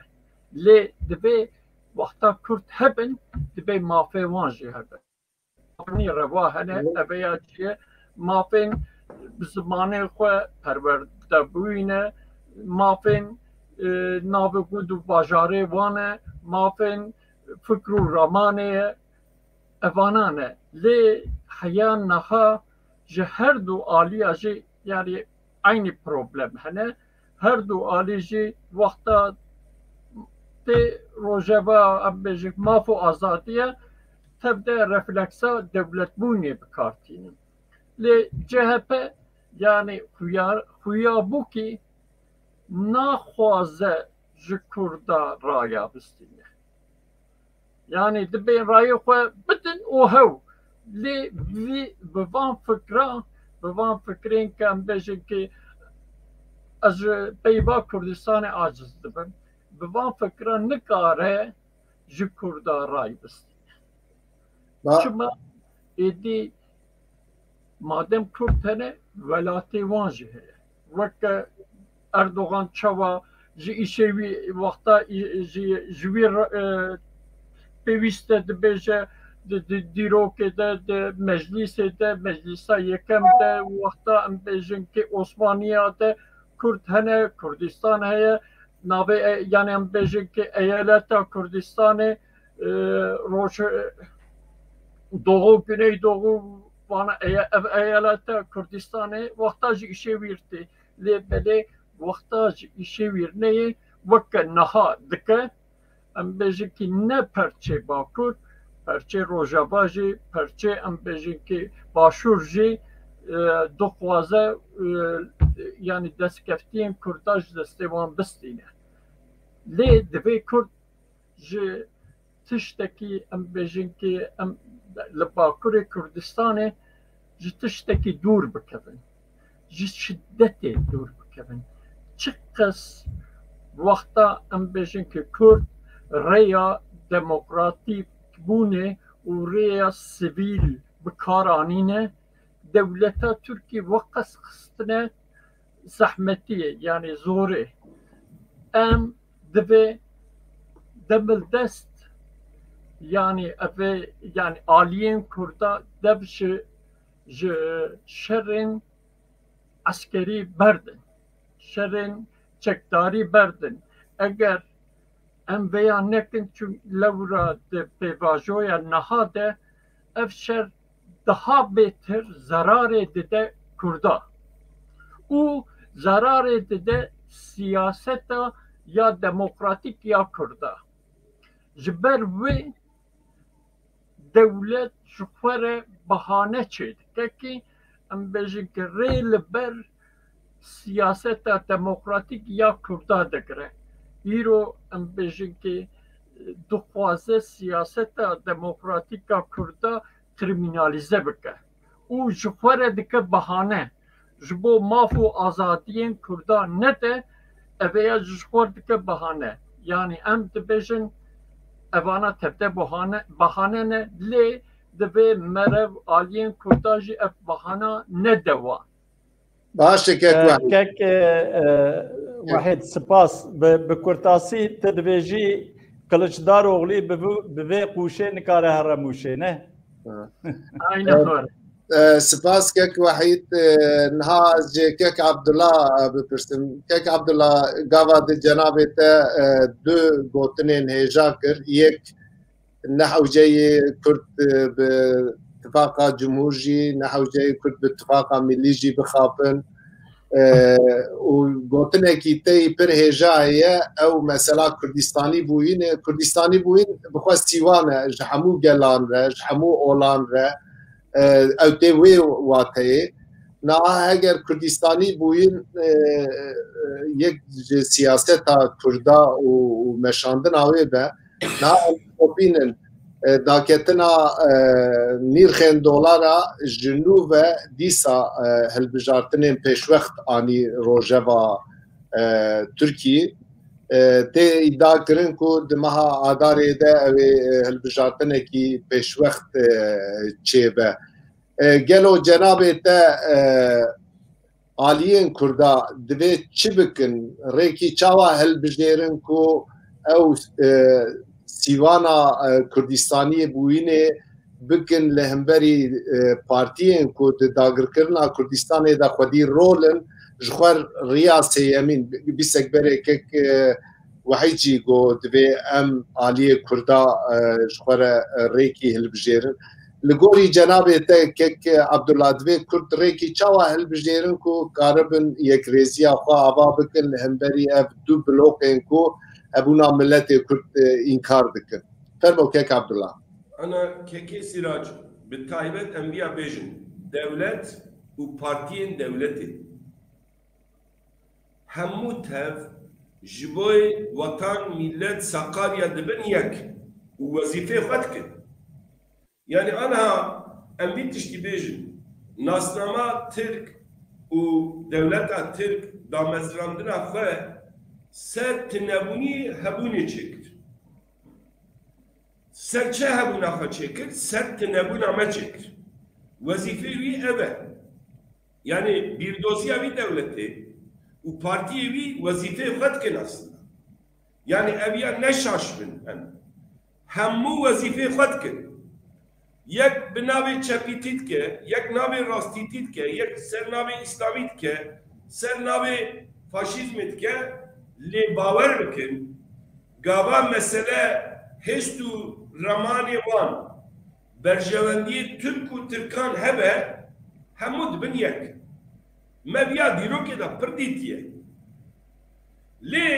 Lê divê wexta Kurd hebin, divê mafê wan jî hebe. Mafên rewa hene, eveya çi ye? Mafên bi zimanê xwe perwerde bûyîne, mafên, e, navê gund û bajarê wan e, mafên fikr û ramanê ye, evanan e. Lê heya niha ji her du aliya jî, yani, eynî problem hene. Her du alî jî wexta tê rojeva, em bêjin, maf û azadiye, tev de refleksa dewletbûnê bi kar tînin. Lê C H P, yani, xuya, xuya bû ki naxwaze ji Kurda raya bistîne. Yani dibê rayê xwe bidin û hew. Lê vî, bi van fikra, bi van fikrên ke em bêjin ki ez ji peyva Kurdistanê aciz dibim, bi van fikra nikare ji Kurda ray bistîne. Ba- Çima êdî madem Kurd hene, welatê wan jî heye. Weke Erdogan çawa ji îşê wî wexta î-, ji, ji wî re-, e, pêwîst e dibêje, di, di dîrokê de, di meclîsê de, meclîsa yekem de, wexta em bêjin ki Osmaniya de Kurd hene, Kurdistan heye, navê, e, yani em bêjin ki eyaleta Kurdistanê, e, roj, e, doğu, güneydoğu, vana eye-, ev eyaleta Kurdistanê, wexta ji îşê wîr tê. Lê belê wexta ji îşê wîr neyê, weke niha dike, em bêjin ki ne perçê Bakur, perçê Rojava jî, perçê em bêjin ki Başûr jî, e, dixwaze, e, yani destkeftiyên Kurda ji destê wan bistîne. Lê divê Kurd ji tiştekî, em bêjin ki em li Bakurê Kurdistanê ji tiştekî dûr bikevin, ji şidetê dûr bikevin. Çiqas wexta em bêjin ki Kurd rêya demokratîk bûnê û rêya sivîl bi kar anîne, dewleta Tirkî weqas xistine zehmetiyê, yanî zorê. Em divê demildest, yanî evê, yanî aliyên Kurda dev ji, ji şerên eskerî berdin, şerên çekdarî berdin. Eger em vêya nekin, çun lewra di pêvajoya niha de ev şer daha bêtir zerarê dide Kurda û zerarê dide siyaseta ya demokratîk ya Kurda. Ji ber wê dewlet ji xwe re bahane çêdike ki em bêjin ki rê li ber siyaseta demokratîk ya Kurda digire. Îro em bêjin ki dixwaze siyaseta demokratîk ya Kurda krîmînalîze bike û ji xwe re dike bahane. Ji bo maf û azadiyên Kurda nede, ev ya ji xwe dike bahane. Yanî em dibêjin evana tevde bahane, bahane ne, lê divê merev aliyên Kurda jî ev bahana nede wan. Baş e, kek Wehîd. Kek, e, e, Wehîd, spas. Bi, bi kurtasî tu dibêjî Kiliçdaroglî bi, bi vê qûşê nikare here Mûşê, ne? Ha. Aynen E, öyle. E, spas kek Wehîd. E, niha ez jê kek Abdullah, e, bipirsim. Kek Abdullah, gava di cenabê te, e, du gotinên hêja kir. Yek ne hewceyê Kurd, e, bi tifaqa cumhur jî, ne hewceyê Kurd bi tifaqa millî jî bixapin. E, û gotinekî te yî pir hêja heye, ew mesela Kurdistanî bûyîn e. Kurdistanî bûyîn bi xwe sîwan e ji hemû gelan re, ji hemû olan re. E, ew tê wê wateyê. Niha heger Kurdistanî bûyîn, e, e, yek ji siyaseta Kurda û, û meşandina wê be, niha em dixapînin, e, daketina, e, nîrxên dolara ji nû ve dîsa, e, hilbijartinên pêşwext anî rojeva, e, Tirkî. E, tê îdia kirin ku di meha Adarê de ew ê, e, hilbijartinekî pêşwext, e, çêbe. E, gelo cenabê te, e, aliyên Kurda divê çi bikin? Rêkî çawa hilbijêrin ku ew, e, sîwana, e, Kurdistaniyê bûyînê bikin li hemberî, e, partiyên ku di dagirkirina Kurdistanê de xwedî rol in, ji xwe riya sêyemîn, bîsek berê kek, e, Wehîd jî got, divê em aliyê Kurda, e, ji xwe re, e, rêkî hilbijêrin. Li gorî cenabê te kek Abdullah, divê Kurd rêkî çawa hilbijêrin ku karibin yekrêziya xwe ava bikin li hemberî ev du bloqên ku hebûna miletê Kurd, e, înkar dikin? Fermo kek Abdullah. Ana kekê Sirac, bi taybet em viya bêjin, dewlet û partiyên dewletê hemû tev ji bo wetan, milet, Sakarya dibin yek û wezîfeyê xwe dikin. Yanî aniha em vî tiştî bêjin, nasnama Tirk û dewleta Tirk damezrandina xwe ser tinebûnî hebûnê çêkir. Ser çi hebûna xwe çêkir? Ser tinebûna me çêkir. Wezîfeyê wî ev e. Yanî bîrdoziya wî dewletê û partiyê wî wezîfeyê xwe dikin aslında. Yanî ev ya ne şaş bin em. Hemû wezîfeyê xwe dikin. Yek bi navê çepîtî dike, yek navê rastîtî dike, yek ser navê îslamî dike, ser navê faşîzmê dike, lê bawer bikin, gava mesele hêst û remanê wan, berjewendiyê Tirk û Tirkan hebe, hemû dibin yek. Me viya dîrokê de pir dîtiye. Lê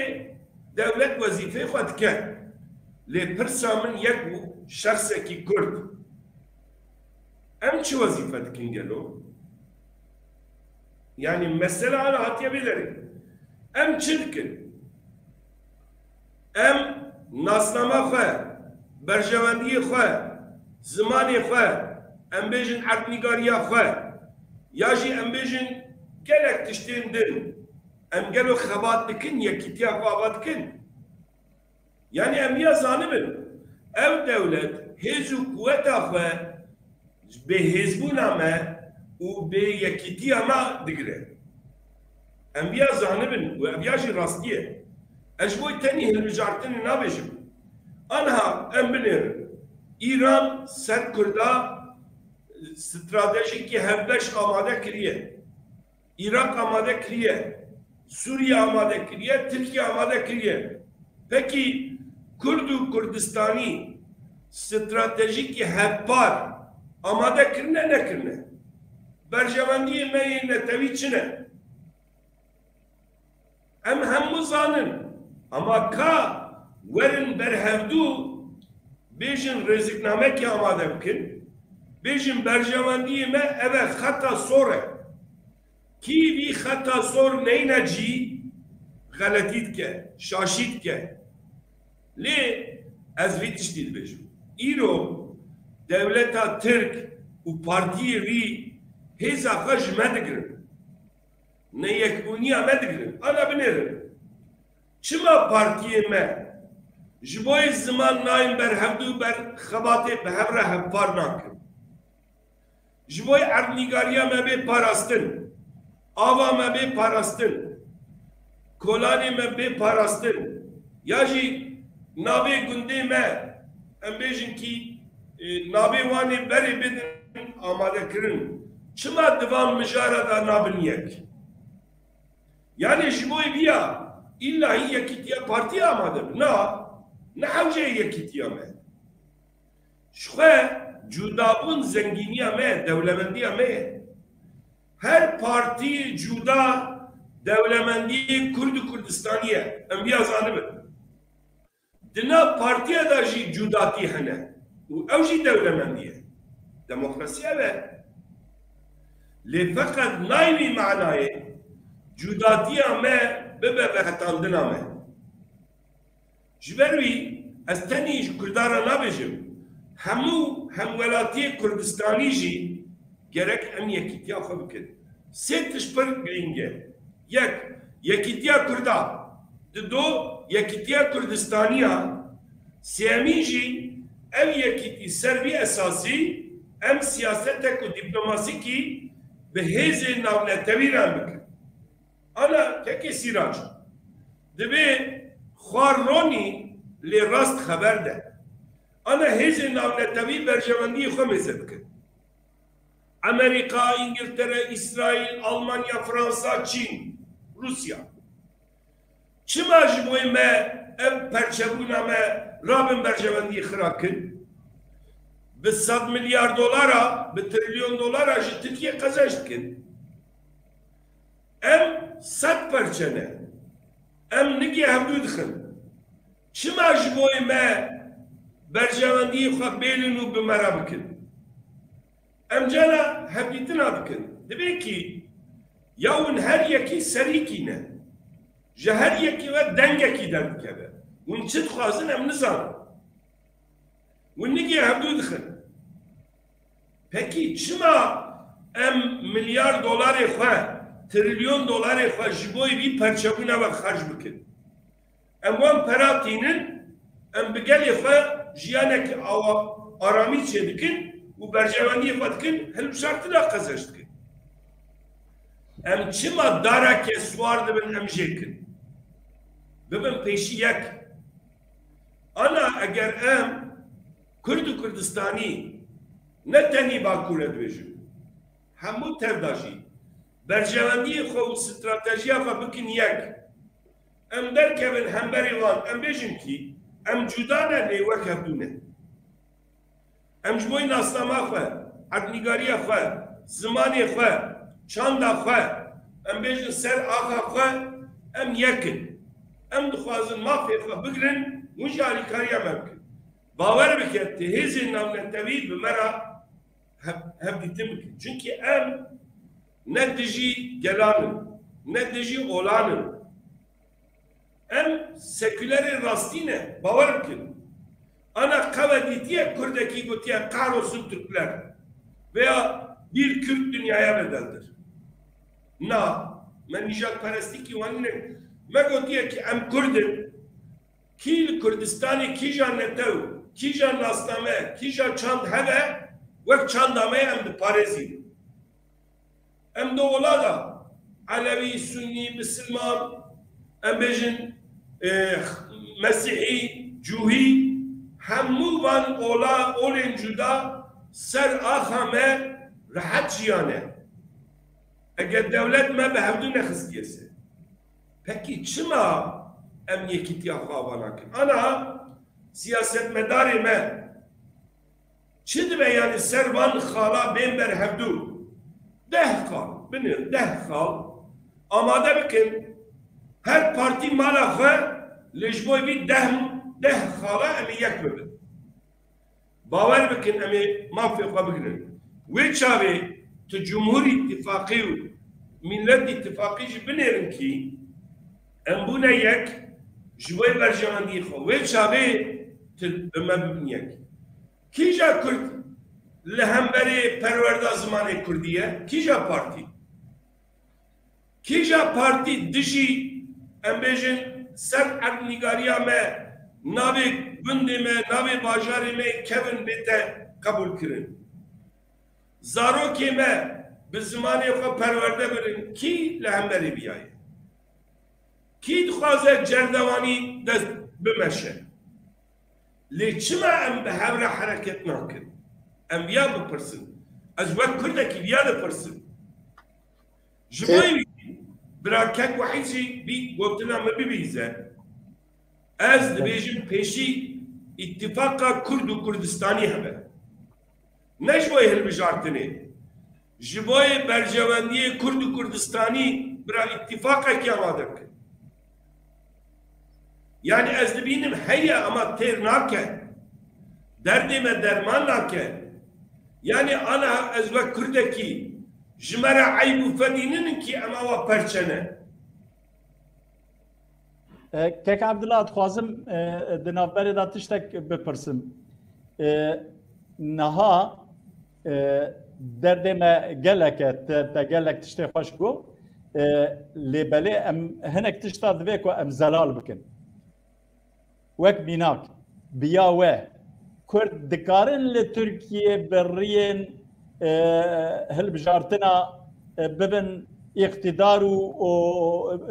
dewlet wezîfeyê xwe dike. Lê pirsa min yek bû, şexsekî Kurd. Em çi wezîfe dikin gelo? Yanî mesela hala hatiye vê derê. Em çi dikin? Em nasnama xwe, berjewendiyê xwe, zimanê xwe, em bêjin erdnîgariya xwe, ya jî em bêjin gelek tiştên din, em gelo xebat dikin, yekîtiya xwe ava dikin? Yanî em ya zanibin, ew dewlet hêz û quweta xwe, bêhêzbûna me, û bê yekîtiya me digire. Em viya zanibin û ev ya jî rastî ye. Ez ji bo tenî hilbijartinê nabêjim. Aniha em binêrin. Îran ser Kurda stratejîkî hevbeş amade kiriye. Îraq amade kiriye. Sûriye amade kiriye. Tirkiye amade kiriye. Pekî Kurd û Kurdistanî stratejîkî hevpar amade kirine, nekirine? Berjewendiyê me yê netewî çi ne? Em hemû zanin. Ama ka werin ber hevdû bêjin rêziknamekê amade bikin, bêjin berjewendiyê me ev e, xeta sor e. Kî vî xeta sor neyne cî, xeletî dike, şaşî dike. Lê ez vî tiştî dibêjim. Îro dewleta Tirk û partiyê wî hêza xwe ji me digirin. Ne yekbûniya me digirin. Ana binêrin. Çima partiyê me ji bo yê ziman nayên ber hevdû, ber xebatê bi hev re hevpar nakin? Ji bo yê erdnîgariya me bê parastin, ava me bê parastin, kolanê me bê parastin, ya jî navê gundê me, em bêjin kî, e, navê Wanê berê bidin amadekirin. Çima di van mijara de nabin yek? Yanî ji bo vî ya îlla hî yekîtiya partî amade be? Na, ne hewceyê yekîtiya me. Ji xwe cudabûn zengîniya me ye, dewlemendiya me ye. Her partî cuda dewlemendiyê Kurd û Kurdistanî ye. Em vîya zanibin. Di nav partiya de jî cudatî hene û ew jî dewlemendî ye. Demokrasî ev e. Lê feqet nayê wî manayê cudatiya me bibe veqetandina me. Ji ber wî ez tenî ji Kurdan re nabêjim. Hemû hemwelatiyê Kurdistanî jî gerek em yekîtiya xwe bikin. Sê tişt pir girîng e. Yek, yekîtiya Kurda. Dido, yekîtiya Kurdistaniya. Sêyemîn jî ev yekîtî ser vî esasî em siyasetek û dîplomasîkî bi hêzên navnetewî re em bikin. Ana kekê Sîrac, divê xwar ronî lê rast xeber de. Ana hêzên navnetewî berjewendiyê xwe mêze bikin. Amerîka, Îngiltere, Îsraîl, Almanya, Fransa, Çîn, Rûsya. Çima ji bo me ev perçebûna me rabin berjewendiyê xira kin? Bi sed milyar dolara, bi trilyon dolara ji Tirkiye qezenc dikin. Em sed perçe ne. Em nigê hevdû dixin. Çima ji bo me berjewendiyê xwe bêlin û bi me re bikin? Em cana hevdîtina dikin. Divê kî ya hûn her yekî serîkî ne. Ji her yekî ve dengekî derdikeve. Hûn çi dixwazin em nizanin. Hûn nigê hevdû dixin. Pekî çima em milyar dolarê xwe, trilyon dolarê xwe ji bo vî perçebûna ve xerc bikin? Em wan pera tînin, em bi gelê xwe jiyanekî awa, aramî çêdikin û berjewendiyê xwe dikin, hilbijartina qezenc dikin. Em çima dareke siwar dibin, em jê kin? Bibin pêşî yek. Ana eger em Kurd û Kurdistanî, ne tenî Bakur e dibêjim, hemû tev de jî berjewendiyê xwe û stratejiya xwe bikin yek, em derkevin hemberî wan, em bêjin kî em cuda ne, lê wek hevdû ne. Em ji bo nasnama xwe, erdnîgariya xwe, zimanê xwe, çanda xwe, em bêjin ser axa xwe, em yek in. Em dixwazin mafê xwe bigirin, hûn jî alîkariya me bikin. Bawer bike, ti hêzên navnetewî bi me re hev-, hevdîtin bikin. Çunkî em ne dijî gelan in, ne dijî olan in. Em sekülerê rastî ne, bawer bikin. Ana qewe dîtiye Kurdekî gotiye "Kahrolsun Türkler" veya "Bir Kürt dünyaya bedeldir"? Na, me nîjadperestîkî wan nîne. Me gotiye ki em Kurd in. Kî li Kurdistanê kîja netew, kîja nasname, kîja çand hebe, wek çanda me em diparêzîn. Em di ola de Elewî, Sunnî, Misilman, em bêjin, e, Mesîhî, Cûhî, hemû van ola, olên cuda ser axa me rehet jiyane. Eger dewlet me bi hevdû nexistiye ser. Pekî çima em yekîtiya xwe ava nakin? Ana siyasetmedarê me çi dibe, yanî ser van xala bên ber hevdû? Deh xal, binêrin deh xal amade bikin, her partî mala xwe, lê ji bo vî deh, deh xala em ê yek bibin. Bawer bikin, em ê mafê xwe bigrin. Wê çavê tu Cumhur Îttifaqî û Millet Îttifaqî jî binêrin kî em bûne yek ji bo berjewendiyê xwe. Wê çavê tu bi me bibin yek. Kîja Kurd li hemberê perwerda zimanê Kurdî ye? Kîja partî? Kîja partî dijî, em bêjin, ser erdnîgariya me, navê gundê me, navê bajarê me kevin bête qebûlkirin? Zarokê me bi zimanê xwe perwerde birin, kî li hemberê viya ye? Kî dixwaze cerdewanî dest bimeşe? Lê çima em bi hev re hereket nakin? Em viya bipirsin. Ez wek Kurdekî viya dipirsim. Ji bo wî bira kek Wehîd jî bî gotina min bibihîze. Ez dibêjim pêşî îtîfaqa Kurd û Kurdistanî hebe. Ne ji bo hilbijartinê. Ji bo berjewendiyê Kurd û Kurdistanî bira îtîfaqekî amade bikin. Yanî ez dibînim heye ama têr nake. Derdê me derman nake. Yanî ana ez wek Kurdekî ji me re eyb û fedî ninin kî em awa perçe ne. E, Kek Abdullah, dixwazim, e, di navberê de tiştek bipirsim. E, niha, e, derdê me gelek e, te, te gelek tiştê xweş got. E, lê belê em hinek tişta divê ku em zelal bikin. Wek mînak, bi ya we, Kurd dikarin li Tirkiyê bi riyên, e, hilbijartina, e, bibin îqtidar û, û,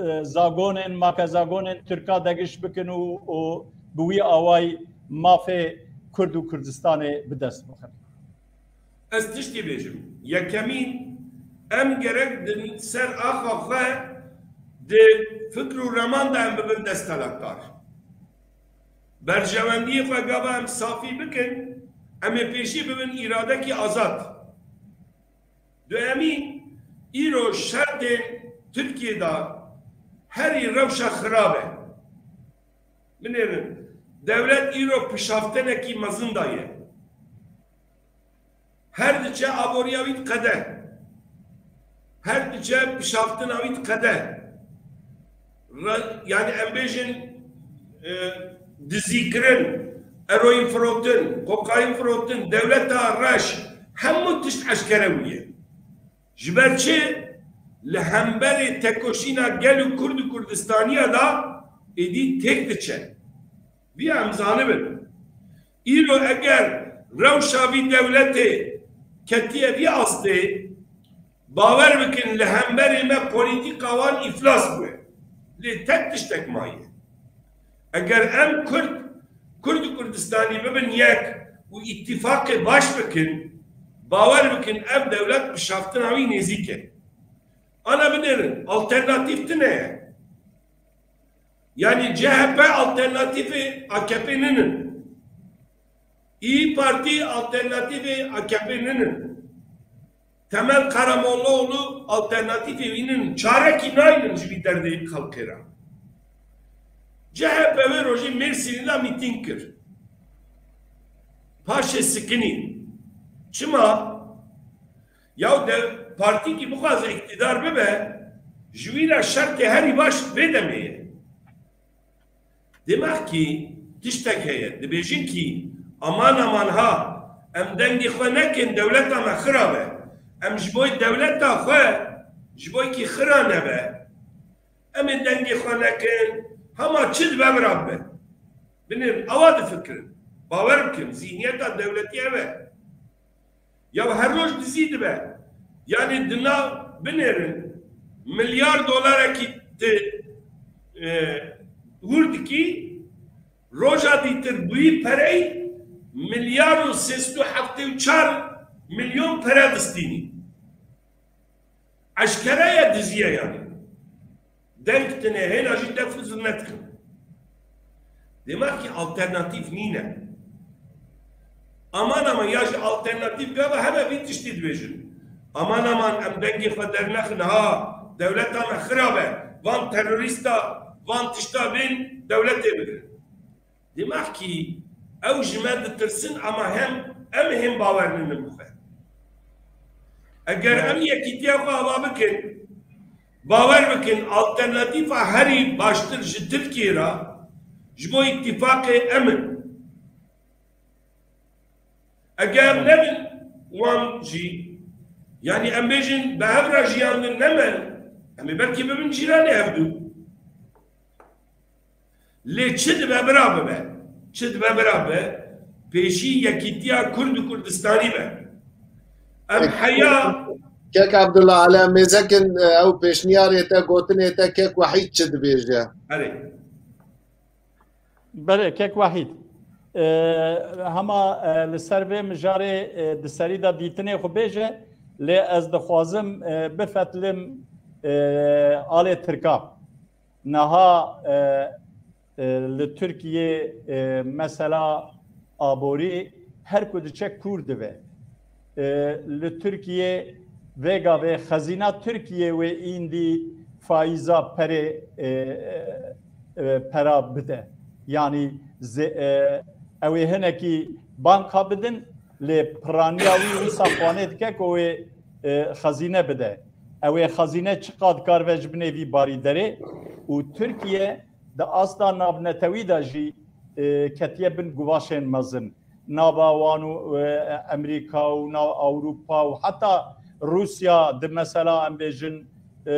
e, zagonên, makezagonên Tirka degiş bikin û, û bi wî awayî mafê Kurd û Kurdistanê bi dest bixin? Ez tiştî bêjim. Yekemîn, em gerek di ser axa xwe di fikr û reman de em bibin desthilatdar. Berjewendiyê xwe gava em safî bikin, em ê pêşî bibin îradekî azad. Duyemîn, îro şertên Tirkiyê de herî rewşa xirab e. Binêrin, dewlet îro pişaftinekî mezin daye. Her diçe aboriya wî diqede. Her diçe pişaftina wî diqede. Re-, yani em bêjin, e, dizîkirin, eroîn firotin, kokaîn firotin, dewleta reş, hemû tişt eşkere bûye. Ji ber çi? Li hemberê tekoşîna gel û Kurd û Kurdistaniya de êdî têk diçe. Viya em zanibin. Îro eger rewşa vî dewletê ketiye vî astê, bawer bikin li hemberê me polîtîka wan îflas bûye. Lê tek tiştek maye. Eger em Kurd, Kurd û Kurdistanî bibin yek û îtîfaqê baş bikin, bawer bikin ev dewlet pişaftina wî nêzîk e. Ana binêrin, alternatîf tune ye. Yanî C H P alternatîfê A K P ninin. İYİ Partî alternatîfê A K P ninin. Temel Karamollaoğlu alternatîfê wî ninin. Çarekî naynin ji vî derdê xelkê re. C H P wê rojê Mêrsînê de mîtîng kir. Paşê sikinî. Çima? Yaw de partîkî bixwaze îktidar bibe, ji wî re şertê herî baş vê demê ye. Demek ki tiştek heye. Dibêjin ki aman aman ha, em dengê xwe nekin, dewleta me xirab e. Em ji bo dewleta xwe, ji bo kî xira nebe, em ê dengê xwe nekin, hema çi dibe bira bibe. Binêrin, awa difikirin. Bawer bikin, zihniyeta dewletî ev e. Ya her roj dizî dibe. Yanî di nav binêrin, milyar dolarekî tu, e, hûr dikî, roja dîtir bi wî perey milyar û sê sed û heftê û çar milyon pere distînî. Eşkere ye, dizî ye yanî. Deng tine, hêna jî def û zirne dikin. Demek ki alternatîf nîne. Aman aman ya jî alternatîf gava heme vî tiştî dibêjin. Aman aman em dengê xwe dernexin ha, dewleta me xirab e, van terorîsta, van tişta bên dewletê bigirin. Demek ki ew ji me ditirsin ama hem em hêm bawer nînin bi xwe. Eger em yekîtiya xwe ava bikin, bawer bikin, alternatîfa herî baştir ji Tirkiyê re ji bo îtîfaqê em in. Eger em nebin wan jî, yanî em bêjin bi hev re jiyandin ne me, em ê belkî bibin cîranê hevdû. Lê çi dibe bira bibe, çi dibe bira be, pêşî yekîtiya Kurd û Kurdistanî be. Em heya Kek Abdullah, ala mêzekin, e, ew pêşniyarê te, gotinê te, Kek Wehîd çi dibêje? Erê. Belê, Kek Wehîd. E, hema, e, li ser vê mijarê, e, di serî de dîtinê xwe bêje, lê ez dixwazim, e, bifetilim, e, alê Tirkan. Niha, e, e, li Tirkiyê, e, mesela aborî her ku diçe kûr dibe. E, li Tirkiyê vêga vê xezîna Tirkiyê wê îndî faîza perê, e, e, pera bide. Yanî zê-, e, ew ê hinekî banka bidin, lê piraniya wî wisa xwanê dike ku wê, e, xezîne bide. Ew ê xezîne çiqa dikaribe ji binê vî barî derê û Tirkiye di asta navnetewî de jî, e, ketiye bin guvaşên mezin. Nava wan û, e, Emerîka û nav Ewropa û heta Rûsya di mesela em bêjin, e,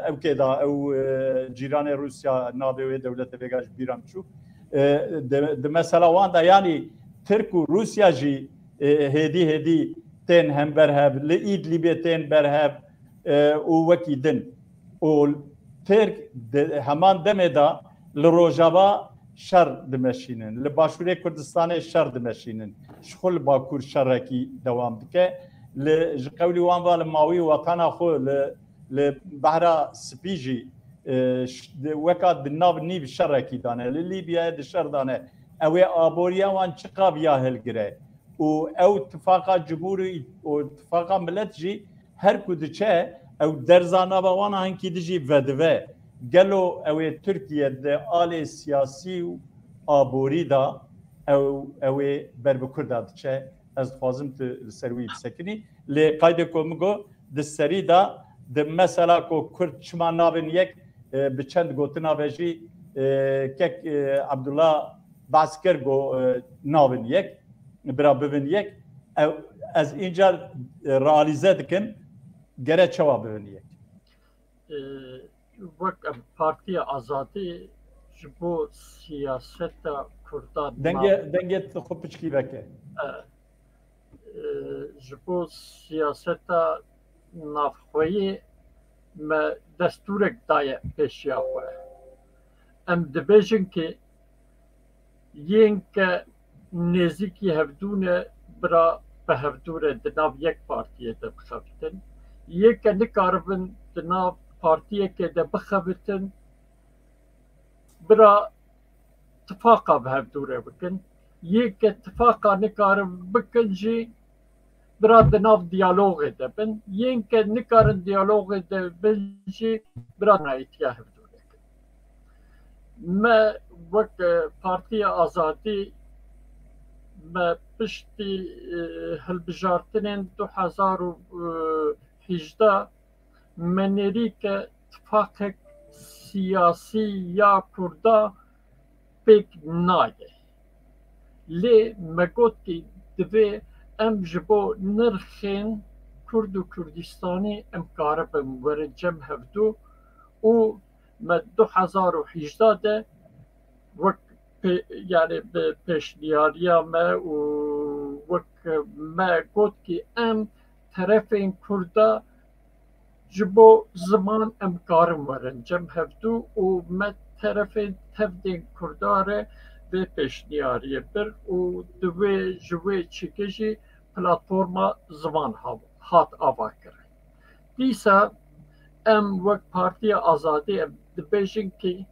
ew kê da, ew, e, cîranê Rûsya navê wê dewletê vêga ji bîra min çû. E, di, di mesela wan de yanî Tirk û Rûsya jî, e, hêdî hêdî tên hember hev, li Îdlîbê tên ber hev, e, û wekî din. Û Tirk di heman demê de li Rojava şer dimeşînin, li Başûrê Kurdistanê şer dimeşînin. Ji xwe li Bakur şerekî dewam dike. Li, ji qewlî wan ve li mawî wextana xwe li, li Behra Spî jî, e, ş-, di, weka di nav nîv şerekî dane. Li Lîbyayê di şer dane. Ew ê aboriya wan çiqa viya hilgire? Û ew tifaqa cumhûrî û tifaqa milet jî her ku diçe, ew derza nava wana hinkî dijî vedive. Gelo ew ê Tirkiye di alê siyasî û aborî de ew, ew ê ber bi Kurda diçe? Ez dixwazim tu li ser wî bisekinî. Lê qaydê ku min got, di serî de, di mesela ku Kurd çima nabin yek, e, bi çend gotina ve jî, e, kek, e, Abdullah behs kir ku, e, nabin yek, bira bibin yek. Ew, ez încar, e, realîze dikim, gere çawa bibin yek. E, wek em Partiya Azadî ji bo siyaseta Kurdan Dengê, dengê xwe piçkî veke. E, e, ji bo siyaseta navxweyî me destûrek daye pêşiya xwe. Em dibêjin ki yên ke nêzîkî hevdû ne, bira bi hevdû re di nav yek partiyê de bixebitin. Yê ke nikaribin di nav partiyekê de bixebitin, bira tifaqa bi hevdû re bikin. Yê ke tifaqa nikarin bikin jî, bira di nav diyalogê de bin. Yên ke nikarin diyalogê de bin jî, bira nayîtiya hevdû re kin. Me wek, e, Partiya Azadî, me piştî, e, hilbijartinên du hezar û hejdeh me nêrî ke tifaqek siyasî ya Kurda pêk nayê. Lê me got ki divê em ji bo nirxên Kurd û Kurdistanî em karibin werin cem hevdû û me du hezar û hejdeh de wek pê-, yani bi pêşniyariya me û wek me got ki em terefên Kurda Ji bo ziman em karin werin cem hevdû û me terefên tevdên Kurda re vê pêşniyariyê bir û di wê, ji wê çîkê jî platforma ziman ha-, hat avakirin. Dîsa em wek Partiya Azadî em dibêjin ki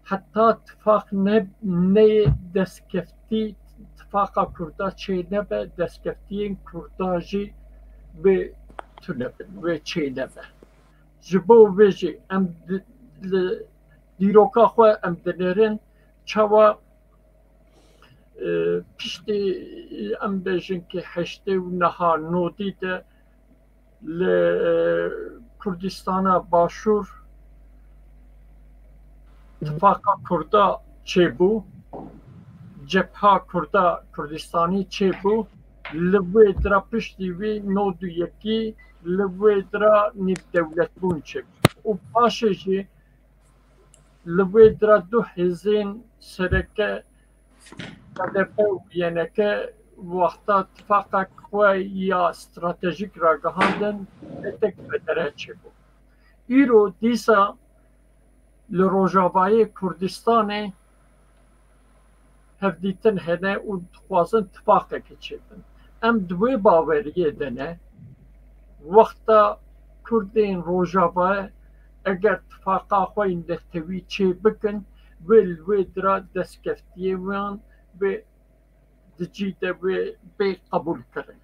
heta tifaq ne-, neyê destkeftî, tifaqa Kurda çê nebe, destkeftiyên Kurda jî wê tune bin, wê çê nebe. Ji bo vê jî em di-, li dîroka xwe em dinêrin çawa, e, piştî em bêjin ki heştê û neha nodî de li Kurdistana Başûr tifaqa Kurda çêbû, Cebha Kurda Kurdistanî çêbû, li wê dira piştî wî nod û yekî li wê dira nîvdewletbûn çêbû. Û paşê jî li wê dira du hêzên sereke H D P û Y N K wexta tifaqek xwe ya stratejîk ragihandin, hinek vedere çêbû. Îro dîsa li Rojavayê Kurdistanê hevdîtin hene û dixwazin tifaqekê çêbin. Em di wê baweriyê de ne. Wexta Kurdên Rojava eger tifaqa xwe yê netewî çê bikin, wê li wê dira destkeftiyê wan wê di cî de wê bê qebûlkirin.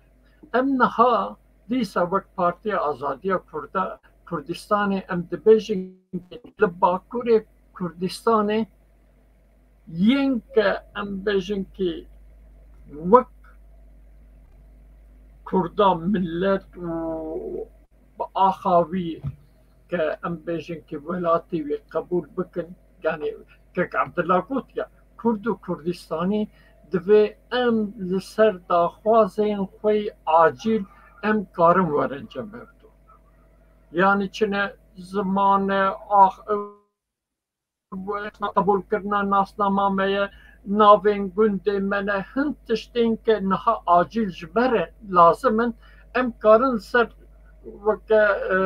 Em niha dîsa wek Partiya Azadiya Kurda, Kurdistanê em dibêjin li Bakurê Kurdistanê yên ke em bêjin ki wek Kurda millet û bi axa wî ke em bêjin ki welatê wî qebûl bikin, yanî Kek Abdullah got ya, Kurd û Kurdistanî divê em li ser daxwazên xwe yê acîl em karin werin cem hevdû. Yanî çi ne ziman e, ax, qebûlkirina nasnama me ye, navên gundê me ne, hin tiştên ke niha acîl ji me re lazim in, em karin li ser weke, e,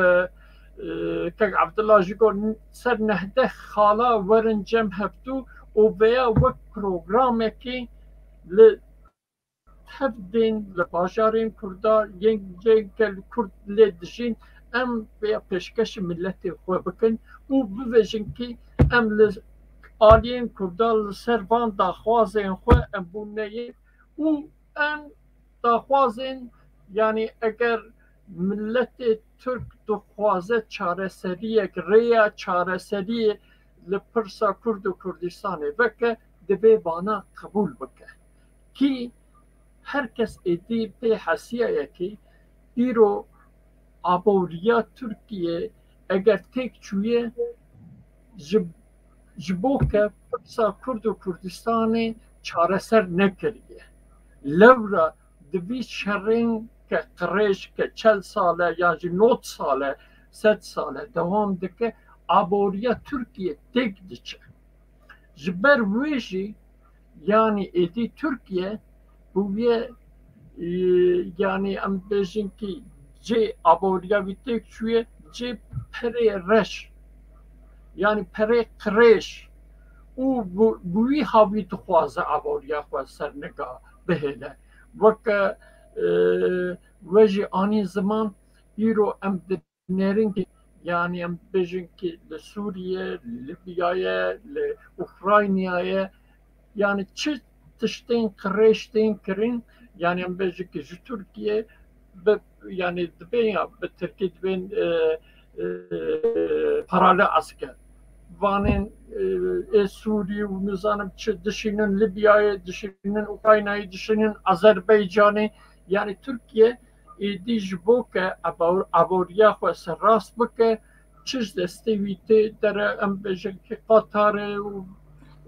e, Kek Abdullah jî got, ser nehdeh xala werin cem hevdû û veya wek programekî li tevdên li bajarên Kurda, yên cihên ke li Kurd lê dijîn, em vêya pêşkêşî miletê xwe bikin û bibêjin kî em li aliyên Kurda li ser van daxwazên xwe em bûne yek û em daxwazên, yanî eger miletê Tirk dixwaze çareseriyek, rêya çareseriyê li pirsa Kurd û Kurdistanê veke, divê vana qebûl bike. Kî her kes êdî pê hesiyaye kî îro aboriya Tirkiye eger têk çûye ji, ji bo ke pirsa Kurd û Kurdistanê çareser nekiriye. Lewra di vî şerên ke qirêj ke çel sal e yan jî nod sal e, sed sal e dewam dike, aboriya Tirkiye têk diçe. Ji ber wê jî, yanî êdî Tirkiye bûye, e, yanî em bêjin kî cê aboriya wî têk çûye, cê perê reş, yanî perê qirêj û bi, bi wî hawî dixwaze aboriya xwe ser niga bihêle. Weke, e, we jî anî ziman, îro em di nêrin ki, yanî em bêjin ki li Sûriye, li Lîbyaye, li Ukraynayê, yanî çi tiştên qirêj tên kirin, yanî em bêjin ki ji Tirkiye bi, yanî dibên ya bi tirkî dibên, e, e, paralel asker. Vanên, e, ê Sûrî û nizanim çi dişînin Lîbyayê, dişînin Ukraynayê, dişînin Azerbaycanê. Yanî Tirkiye êdî ji bo ke abor-, aboriya xwe serrast bike, çi ji destê wî tê dere, em bêjin ki Qatarê û,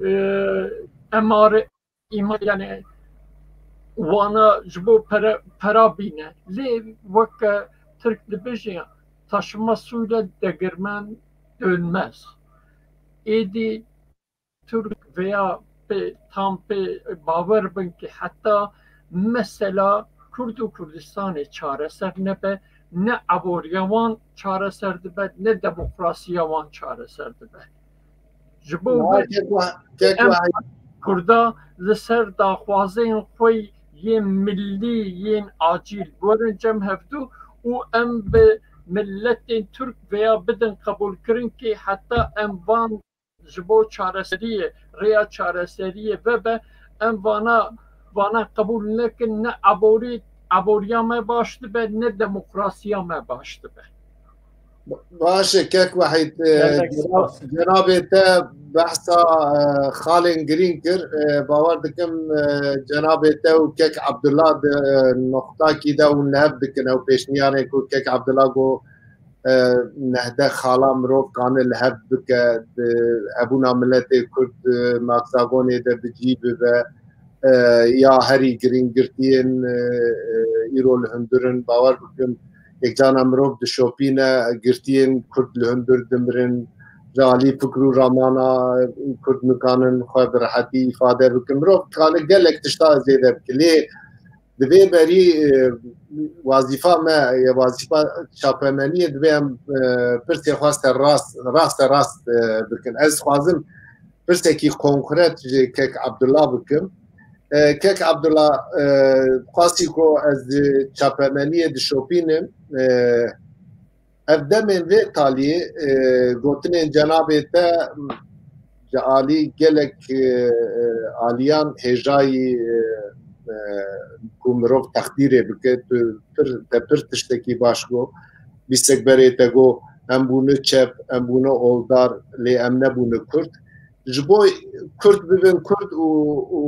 e, Emarê, îma-, yanî wana ji bo pere, pera bîne. Lê weke Tirk dibêje, taşınmaz suyla değirmen dönmez. Êdî Tirk veya pê, tam pê bawer bin ki heta mesela Kurd û Kurdistanê çareser nebe, ne eboriya wan çareser dibe, ne demokrasiya wan çareser dibe. Ji bo Niha vir kek Wah- kek em Wahîd Kurda li ser daxwazên xwe yên millî, yên acîl werin cem hevdû û em bi miletên Tirk vêya bidin qebûlkirinkê heta em van ji bo çareseriyê, rêya çareseriyê vebe, em vana, vana qebûl nekin, ne eborî, eboriya me baş dibe, ne demokrasiya me baş dibe. Baş e, kek Wahîd, e, Gelek cena- spas. cenabê te behsa, e, xalên girîng kir. E, bawer dikim, e, cenabê te û kek Abdullah di, e, noqtakî de hûn li hev dikin. Ew pêşniyarên ku kek Abdullah got, e, nehdeh xala mirov kane li hev bike, di hebûna miletê Kurd, e, Maksagonê de bi cî bibe, e, ya herî girîng girtiyên, e, e, îro li hundir in. Bawer bikim, yekcana mirov dişopîne, girtiyên Kurd li hundir dimirin. Ji alî fikr û ramana Kurd nikanin xwe bi rehetî îfade bikin. Mirov dikane gelek tişta zêde bike. Lê di vê berî, e, wazîfa me, ya wazîfa çapemeniyê divê em, e, pirsê xwe ser rast, raste rast, e, bikin. Ez dixwazim pirsekî konkret ji kek Abdullah bikim. E, kek Abdullah, e, dixwastî ku ez di çapemeniyê dişopînim. E, ev demên vê taliyê, e, gotinên cenabê te ji alî gelek, e, e, aliyan hêjayî, e, e, ku mirov texdîrê bike, tu pir, te pir tiştekî baş got. Bîstek berê te got, em bûne çep, em bûne oldar, lê em nebûne Kurd. Ji bo Kurd bibin Kurd û, û,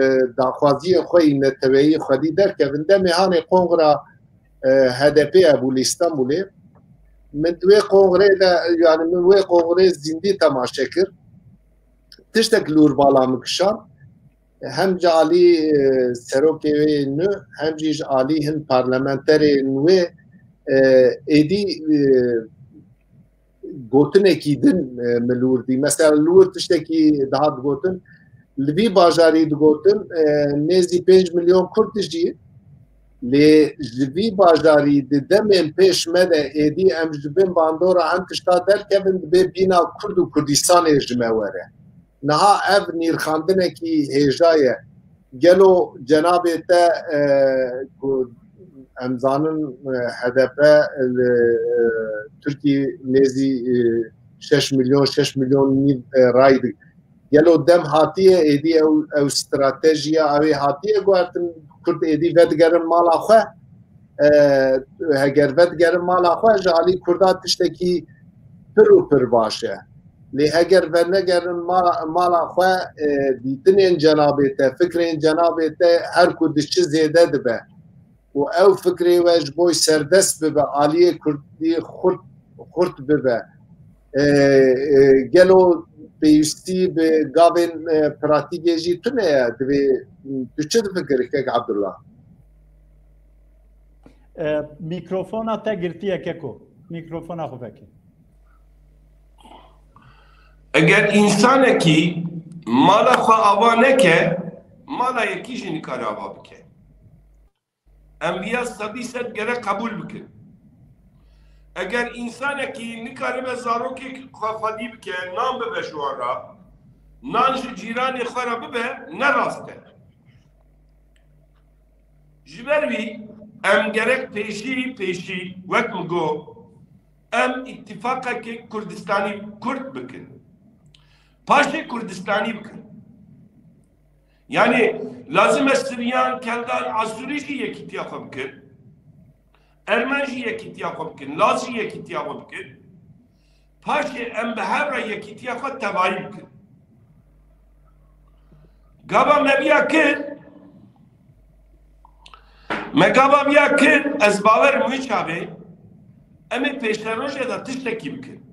e, daxwaziyên xwe yî neteweyî xwedî derkevin, demê hanê kongra, e, H D P ye bû li Îstanbulê. Min di wê kongrê de, yani min wê kongrê zîndî temaşe kir. Tiştek li wir bala min kişand. Hem ji alî, e, serokê wê nû, hem jî ji alî hin parlamenterên wê, e, êdî, e, gotinekî din, e, min li wir dî. Mesela li wir tiştekî dihat digotin, li vî bajarî digotin, e, nêzî pênc milyon Kurd dijî, lê ji vî bajarî di demên pêş me de êdî em ji bin bandora em tişta derkevin, dibê bîna Kurd û Kurdistanê ji me were. Niha ev nîrxandinekî hêja ye. Gelo cenabê te, e, ku em zanin, e, H D P li, e, Tirkî nêzî, e, şeş milyon, şeş milyon nîv, e, ray dik. Gelo dem hatiye êdî ew, ew stratejiya ew ê hatiye guhertin, Kurd êdî vedigerin mala xwe? E, heger vedigerin mala xwe, ji alî Kurda tiştekî pir û pir baş e. Lê heger venegerin mala, mala xwe, e, dîtinên cenabê te, fikrên cenabê te her ku diçi zêde dibe. Û ew fikrê we ji bo serdest bibe, aliyê Kurdî xurt, xurt bibe. E, e, gelo pêwîstî bi gavên, e, pratîkê jî tune ye? Divê, tu çi difikirî kek Abdullah? E, mîkrofona te girtiye keko. Mîkrofona xwe veke. Eger însanekî mala xwe ava neke, mala yekî jî nikare ava bike. Em viya sedî sed gerek qebûl bikin. Eger însanekî nikaribe zarokê xwe xwedî bike, nan bibe ji wan re, nan ji cîranê xwe re bibe, ne rast e. Ji ber wî em gerek pêşî pêşî, wek min got, em îtîfaqekê Kurdistanî Kurd bikin. Paşê Kurdistanî bikin. Yani lazim e Siryan, Keldan, Asûrî jî yekîtiya xwe bikin. Ermen jî yekîtiya xwe bikin. Laz jî yekîtiya xwe bikin. Paşê em bi hev re yekîtiya xwe tevayî bikin. Gava me viya kir, me gava viya kir, ez bawerim wê çavê em ê pêşerojê de tiştekî bikin.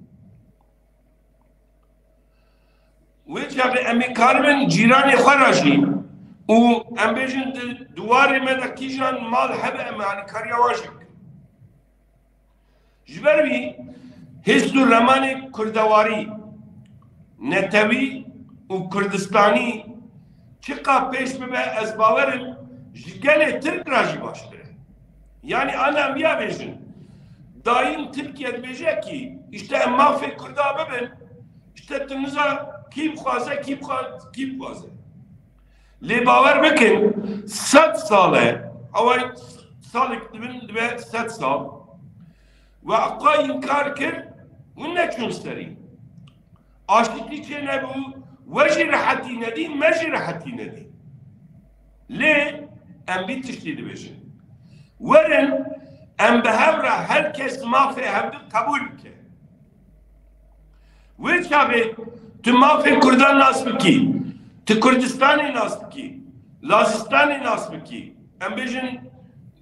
Wê çavê em ê karibin cîranê xwe re jî û em bêjin di diwarê me de kîjan mal hebe em ê alîkariya wan jî bikin. Ji ber wî hêst û remanê kurdewarî, netewî û kurdistanî çiqa pêş bibe, ez bawer im Ji gelê Tirk re jî baştir e. Yanî ana em ya bêjin. Dayîn Tirkiye dibêje kî, işte em mafê Kurda bibin, işte tu niza kî bixwaze, kî bixwa-, kî bixwaze. Lê bawer bikin, sed sal e, away salek dibin dibe sed sal. We aqwa înkar kir, hûn neçûn serî. Aştî çê nebû, we jî rehetî nedî, me jî rehetî nedî. Lê em vî tiştî dibêjin. Werin, em bi hev re her kes mafê hevdû qebûl bike. Wê çaxê tu mafê Kurdan nas bikî, tu Kurdistanê nas bikî, Lazistanê nas bikî, em bêjin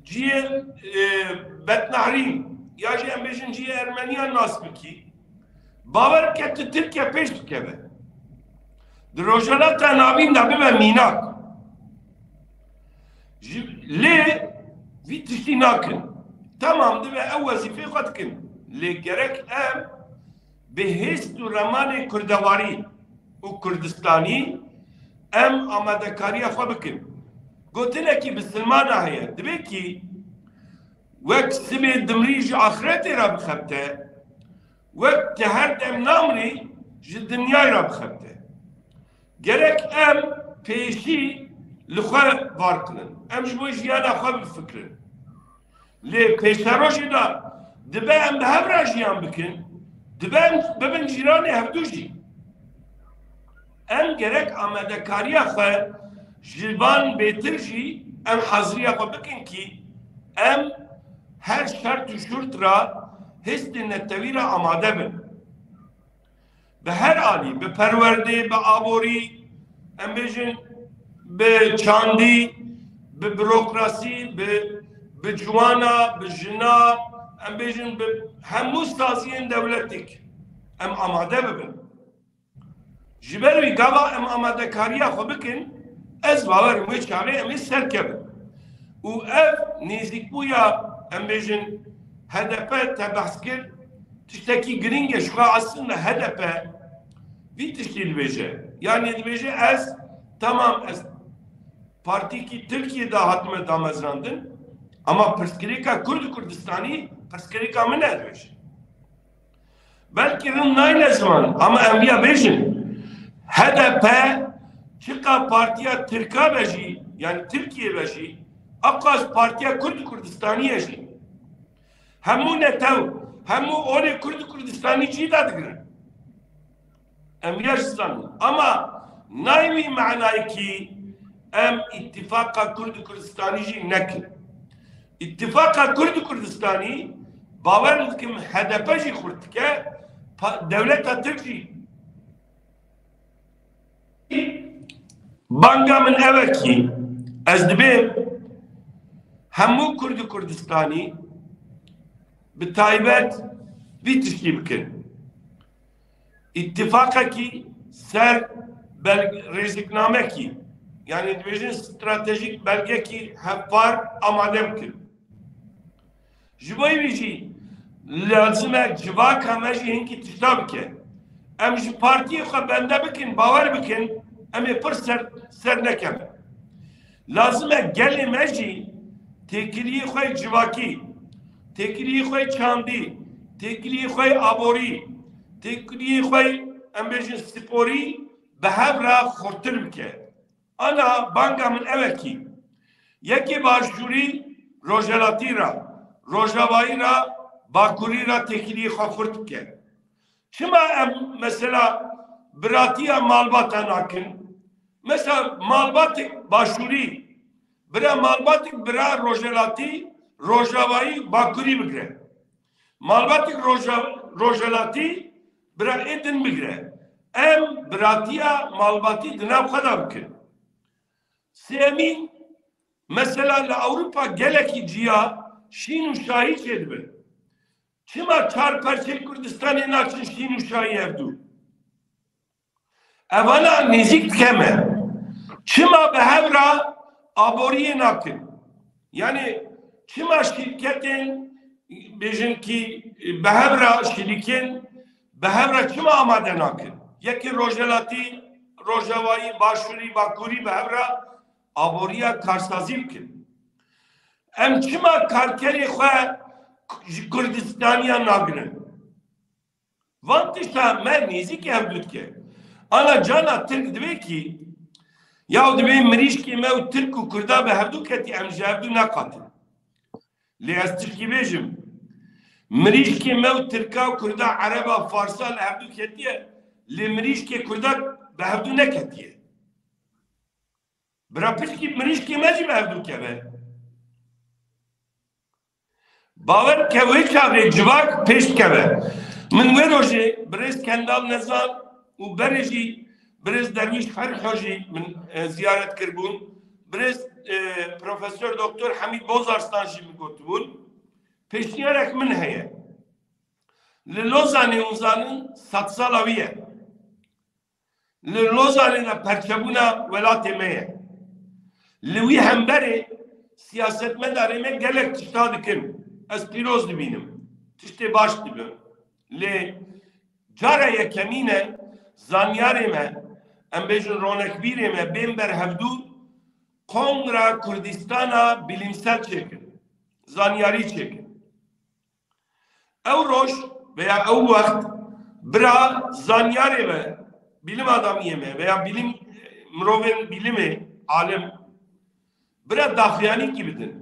ciyê, e, Betnahrî, ya jî em bêjin ciyê Ermeniyan nas bikî, bawer bike tu Tirkiye pêş dikeve. Di Rojhilata Navîn de bibe mînak. Ji, lê vî tiştî nakin. Tamam, dibe ew wezîfeyê xwe dikin. Lê gerek em bi hêst û remanê kurdewarî û Kurdistanî em amadekariya xwe bikin. Gotinekî bisilmana heye. Dibe kî wek sibê dimrî ji axretê re bixebite, wek te her dem namrî ji dinyayê re bixebite. Gerek em pêşî li xwe var kirin. Em ji bo jiyana xwe bifikirin. Lê pêşerojê de dibe em bi hev re jiyan bikin, dibe em bibin cîranê hevdû jî. Em gerek amadekariya xwe ji van bêtir jî em haziriya xwe bikin kî em her şert û şurt re hêstên netewî re amade bin. Bi her alî, bi perwerdê, bi aborî, em bêjin bi çandî, bi burokrasî, bi, bi ciwana, bi jina, em bêjin bi hemû saziyên dewletîk em amade bibin. Ji ber wî gava em amadekariya xwe bikin, ez bawer im wê çaxê em ê serkevin. Û ev nêzîkbûya, em bêjin, H D P te behs kir, tiştekî girîng e, ji xwe aslında H D P vî tiştî dibêje. Yanî dibêje ez, tamam, ez partîkî Tirkiyê de hatime damezrandin, ama pirsgirêka Kurd û Kurdistanî pirsgirêka min e dibêje. Belkî rind nayne ziman, ama em viya bêjin. H D P çiqa partiya Tirka be jî, yani Tirkiye be jî, aqas partiya Kurd û Kurdistanî ye jî. Hemû netew, hemû olê Kurd û Kurdistanî cî de digirin. Em viya jî zanin. Ama nayê wî manayekî em îtîfaqa Kurd û Kurdistanî jî nekin. Îtîfaqa Kurd û Kurdistanî bawer dikim H D P jî xurt dike, pa-, dewleta Tirk jî. Banga min ew e kî ez dibêm hemû Kurd û Kurdistanî bi taybet vî tiştî bikin. Îttifaqekî ser bel-, rêziknamekî, yani dibêjin stratejîk belgekî hevpar amade bikin. Ji bo wî jî lazim e civaka me jî hinkî tişta bike. Em ji partiyê xwe bende bikin, bawer bikin, em ê pir ser, ser nekevin. Lazim e gelê me jî têkiliyê xwe yê civakî, têkiliyê xwe yê çandî, têkiliyê xwe yê aborî, têkiliyê xwe yê, em bêjin, sporî bi hev re xurtir bike. Ana banga min ew e kî yekê başûrî rojhelatî re, rojavayî re, bakurî re têkiliyê xwe xurt bike. Çima em mesela biratiya malbata nakin? Mesela malbatek başûrî bira malbatek bira rojhelatî, rojavayî, bakurî bigire. Malbatek roja-, rojhelatî bira ê din bigire. Em biratiya malbatî di nav xwe de bikin. Sêyemîn, mesela li Ewropa gelekî ciya şîn û şahî çêdibin. Çima çar perçeyê Kurdistanê naçin şîn û şahî hevdû? Evana nêzîk dike me. Çima bi hev re aboriyê nakin? Yani çima şîrketên, bêjin kî, bi hev re, şîrîkên bi hev re çima amade nakin? Yekê rojhelatî, rojavayî, başûrî, bakurî bi hev re aboriya karsazî bikin. Em çima karkerê xwe ji Kurdistaniya nagirin? Van tişta me nêzîkî hevdû dike. Ana cana Tirk divê kî, ya divê mirîşkê me û Tirk û Kurda bi hevdû ketî, em ji hevdû neqatin. Lê ez tişkî bêjim, mirîşkê me û Tirka, Kurda, Ereba, Farsa li hevdû ketiye, lê mirîşkê Kurda bi hevdû neketiye. Bira piçkî mirîşkê me jî bi hevdû keve. Bawer ke wê çaxê civak pêş dikeve. Min wê rojê birêz Kendal Nezan û berê jî birêz Derwîş Ferho jî min, e, ziyaret kiribûn. Birêz, e, Profesor Doktor Hemîd Bozarslan jî min gotibûn. Pêşniyarek min heye. Li Lozanê hûn zanin sedsala wî ye. Li Lozanê de perçebûna welatê me ye. Li wî hemberê siyasetmedarê me gelek tişta dikin. Ez pîroz dibînim. Tiştê baş dibin. Lê cara yekemîn e zanyarê me, em bêjin ronekbîrê me bên ber hevdû Kongra Kurdistana Bilîmsel çêkin. Zanyarî çêkin. Ew roj veya ew wext bira zanyarê me, bilim adamiyê me veya bilim, mirovên bilimê, alim, bira daxuyanîkî bidin.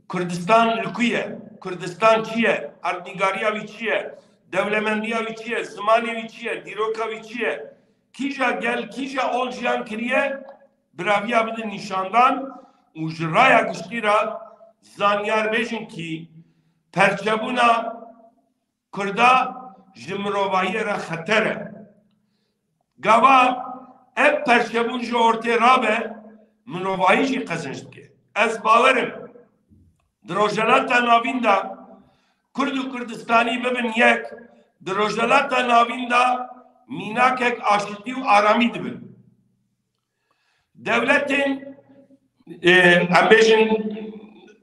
Kurdistan li ku ye? Kurdistan çi ye? Erdnîgariya wî çi ye? Dewlemendiya wî çi ye? Zimanê wî çi ye? Dîroka wî çi ye? Kîja gel, kîja ol jiyan kiriye? Biraviya bidin nîşandan û ji raya giştî re zanyar bêjin kî perçebûna Kurda ji mirovahiyê re xeter e. Gava ev perçebûn ji ortê rabe, mirovahî jî qezenc dike. Ez bawer im, di Rojhelata Navîn de Kurd û Kurdistanî bibin yek, di Rojhelata Navîn de mînakek aşitî û aramî dibin. Dewletên, e, em bêjin,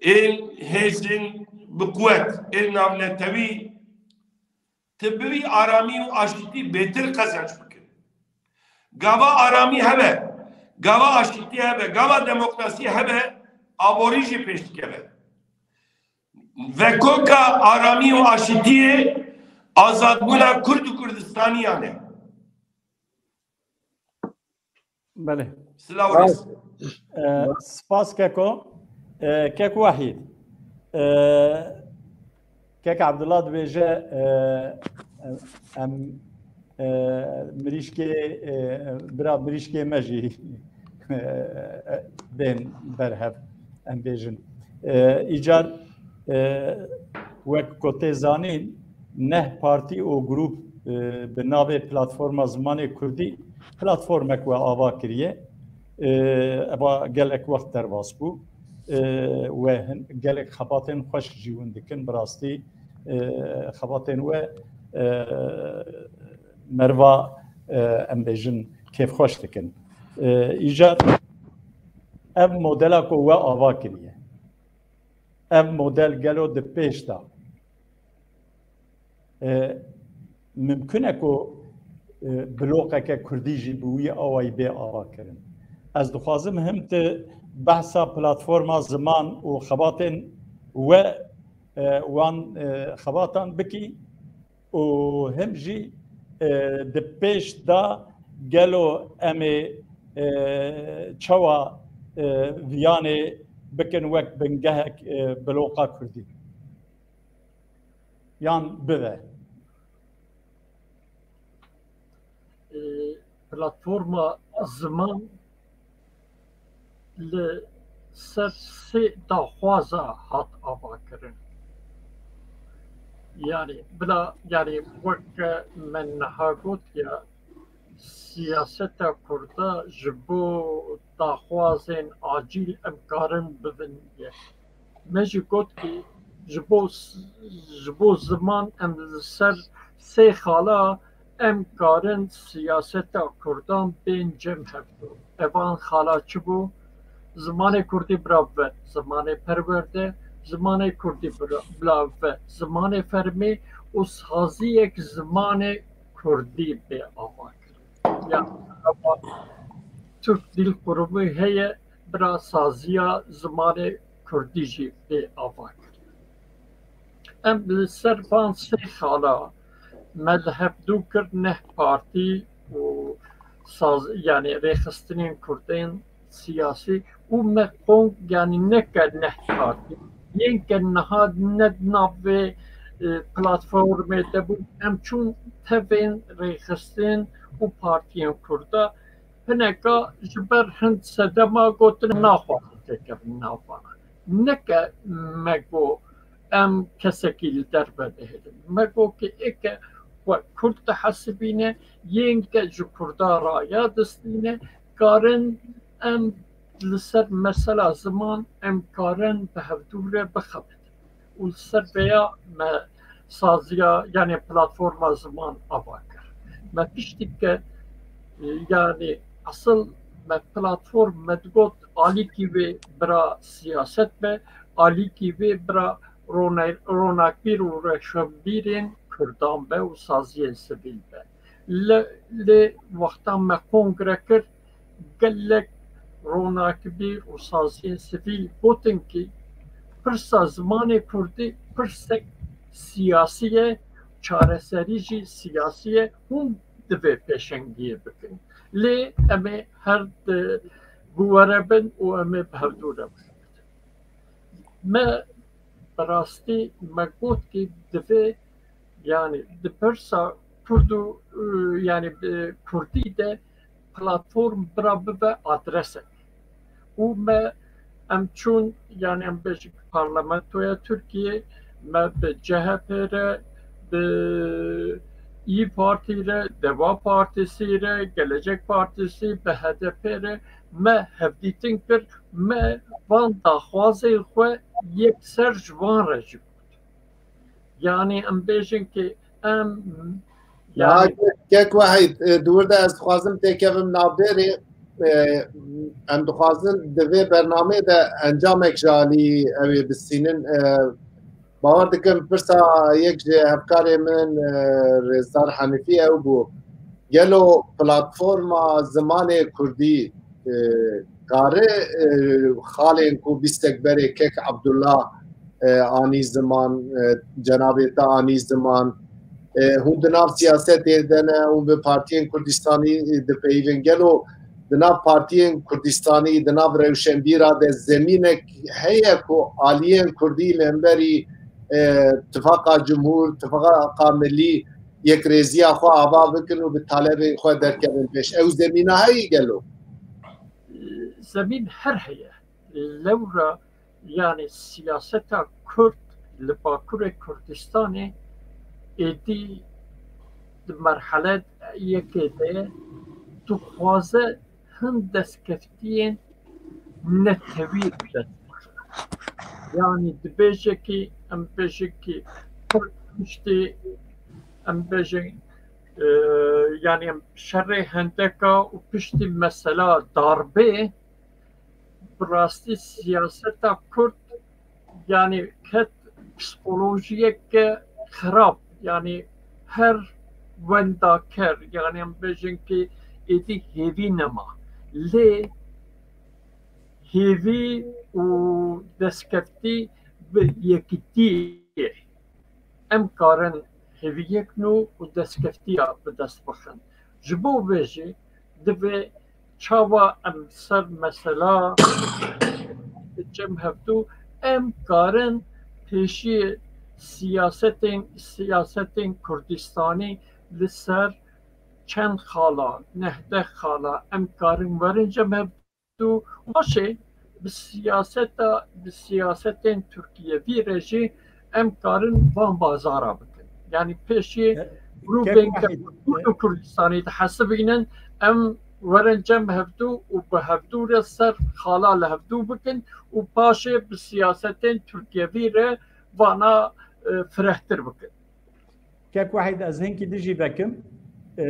ên hêzên bi quwet, ên navnetewî, ti bi wî aramî û aşitî bêtir qezenc bikin. Gava aramî hebe, gava aşitî hebe, gava demokrasî hebe, aborî jî pêş dikeve. Vekoka aramî û aşitiyê azadbûna Kurd û Kurdistaniyan e. Belê. Silav û rêz. E, spas keko. E, kek Wahîd. E, kek Abdullah dibêje, e, em, e, mirîşkê, e, bira mirîşkê me jî, e, bên berhev, em bêjin. E, îcar, e, wek ku tê zanîn, neh partî û grûp, e, bi navê Platforma Zimanê Kurdî platformek we ava kiriye. E, eva gelek wext derbas bû. E, we hin-, gelek xebatên xweş jî hûn dikin. Bi rastî, e, xebatên we, e, merva, e, em bêjin kêfxweş dikin. E, îcar ev modela ku we ava kiriye. Ev model gelo di pêş de, e, mimkun e ku, e, bloqeke kurdî jî bi wî awayî bê avakirin? Ez dixwazim him tu behsa platforma ziman û xebatên we, e, wan, e, xebatan bikî û him jî, e, di pêş de gelo em ê, e, çawa, e, viyanê bikin wek bingehek, e, bloqa kurdî? Yan bibe? E, platforma ziman li ser sê daxwaza hat avakirin. Yani bila, yani wek me niha got ya, siyaseta Kurda ji bo daxwazên acîl em karin bibin yek. Me jî got ki ji bo s-, ji bo ziman em li ser sê xala em karin siyaseta Kurdan bên cem hevdû. Evan xala çi bû? Zimanê Kurdî bila ve, zimanê perwerde, zimanê Kurdî bila, bila ve, zimanê fermî û saziyek zimanê Kurdî bê ava kirin. Ya, ama Türk Dil Kurumu heye, bira saziya zimanê kurdî jî bê ava kir. Em li ser van sê xala me li hevdû kir neh partî û saz, yanî rêxistinên kurdên siyasî û me qong, yanî neke neh partî, yên ke niha ne di nav vê, e, platformê de bûn, em çûn tevên rêxistin û partiyên kurda, hineka ji ber hin sedema gotin naxwazin têkevin navana. Neke me got em kesekî li derve dihêlin. Me got ki êke we kurd dihesibîne, yên ke ji kurda raya distîne, karin em li ser mesela ziman em karin bi hevdû re bixebitin. Û li ser vêya me saziya, yanî platforma ziman ava kir. Me piştî ke, e, yanî esil me platform me digot alîkî wê bira siyaset be, alîkî wê bira rona-, ronakbîr û rewşenbîrên kurdan be û saziyên sivîl be. Lê, lê wexta me kongre kir, gelek ronakbîr û saziyên sivîl gotin ki pirsa zimanê kurdî pirsek siyasî ye, çareserî jî siyasî ye, hûn divê pêşengiyê bikin. Lê em ê her di bi we re bin û em ê bi hevdû re bin. Me bi rastî me got ki divê, yanî di pirsa kurd û, e, yanî bi kurdî de platform bira bibe adresek. Û me, em çûn, yanî em bêjin parlamentoya Tirkiyê, me bi C H P re, bi İYİ Parti re, Deva Partisi re, Gelecek Partisi, bi H D P re me hevdîtin kir, me van daxwazên xwe yekser ji van re jî got. Yanî em bêjin ki em, Niha yanî kek, kek Wehîd, e, di wir de ez dixwazim têkevim navbêrê, e, em dixwazin di vê bernameyê de encamek ji alî ew ê bistînin. E, bawer dikim pirsa yek ji hevkarê min, e, Rêzdar Henîfî ew bû. Gelo platforma zimanê kurdî, e, kare, e, xalên ku bîstek berê kek Abdullah, e, anî ziman, e, cenabê te anî ziman, e, hûn di nav siyasetê de ne, hûn bi partiyên Kurdistanî, e, dipeyivin. Gelo di nav partiyên Kurdistanî, di nav rewşenbîra de zemînek heye ku aliyên kurdî li hemberî, e, tifaqa cumhur, tifaqa millî yekrêziya xwe ava bikin û bi talebên xwe derkevin pêş? Ew zemîna heyî gelo? Zemîn her heye. Lewra, yanî siyaseta kurd li Bakurê Kurdistanê êdî di merhele yekê de dixwaze hin destkeftiyên netewî bi dest bixe. Yanî dibêje ki, em bêjin ki kurd piştî, em bêjin, e, yanî em şerê hendeka û piştî mesela darbê, bi rastî siyaseta kurd, yanî ket psikolojiyeke xirab, yanî her wendaker, yanî em bêjin ki êdî hêvî nema. Lê hêvî û destkeftî bi yekîtiyê. Em karin hêviyek nû û destkeftiya bi dest bixin. Ji bo vê jî divê çawa em ser mesela cem hevdû, em karin pêşiyê siyasetên, siyasetên Kurdistanî li ser çend xala, nehdeh xala, em karin werin cem hevdû. Başê, bi siyaseta, bi siyasetên Tirkiyevî re jî em karin van bazara bikin. Yanî pêşî E, grûbên Kek Wahîd, Kurd û Kurdistanî dihesibînin, em werin cem hevdû û bi hevdû re ser xala li hevdû bikin û paşê bi siyasetên Tirkiyevî re vana, e, firehtir bikin. Kek Wahîd, ez hinkî dijî vekim. E,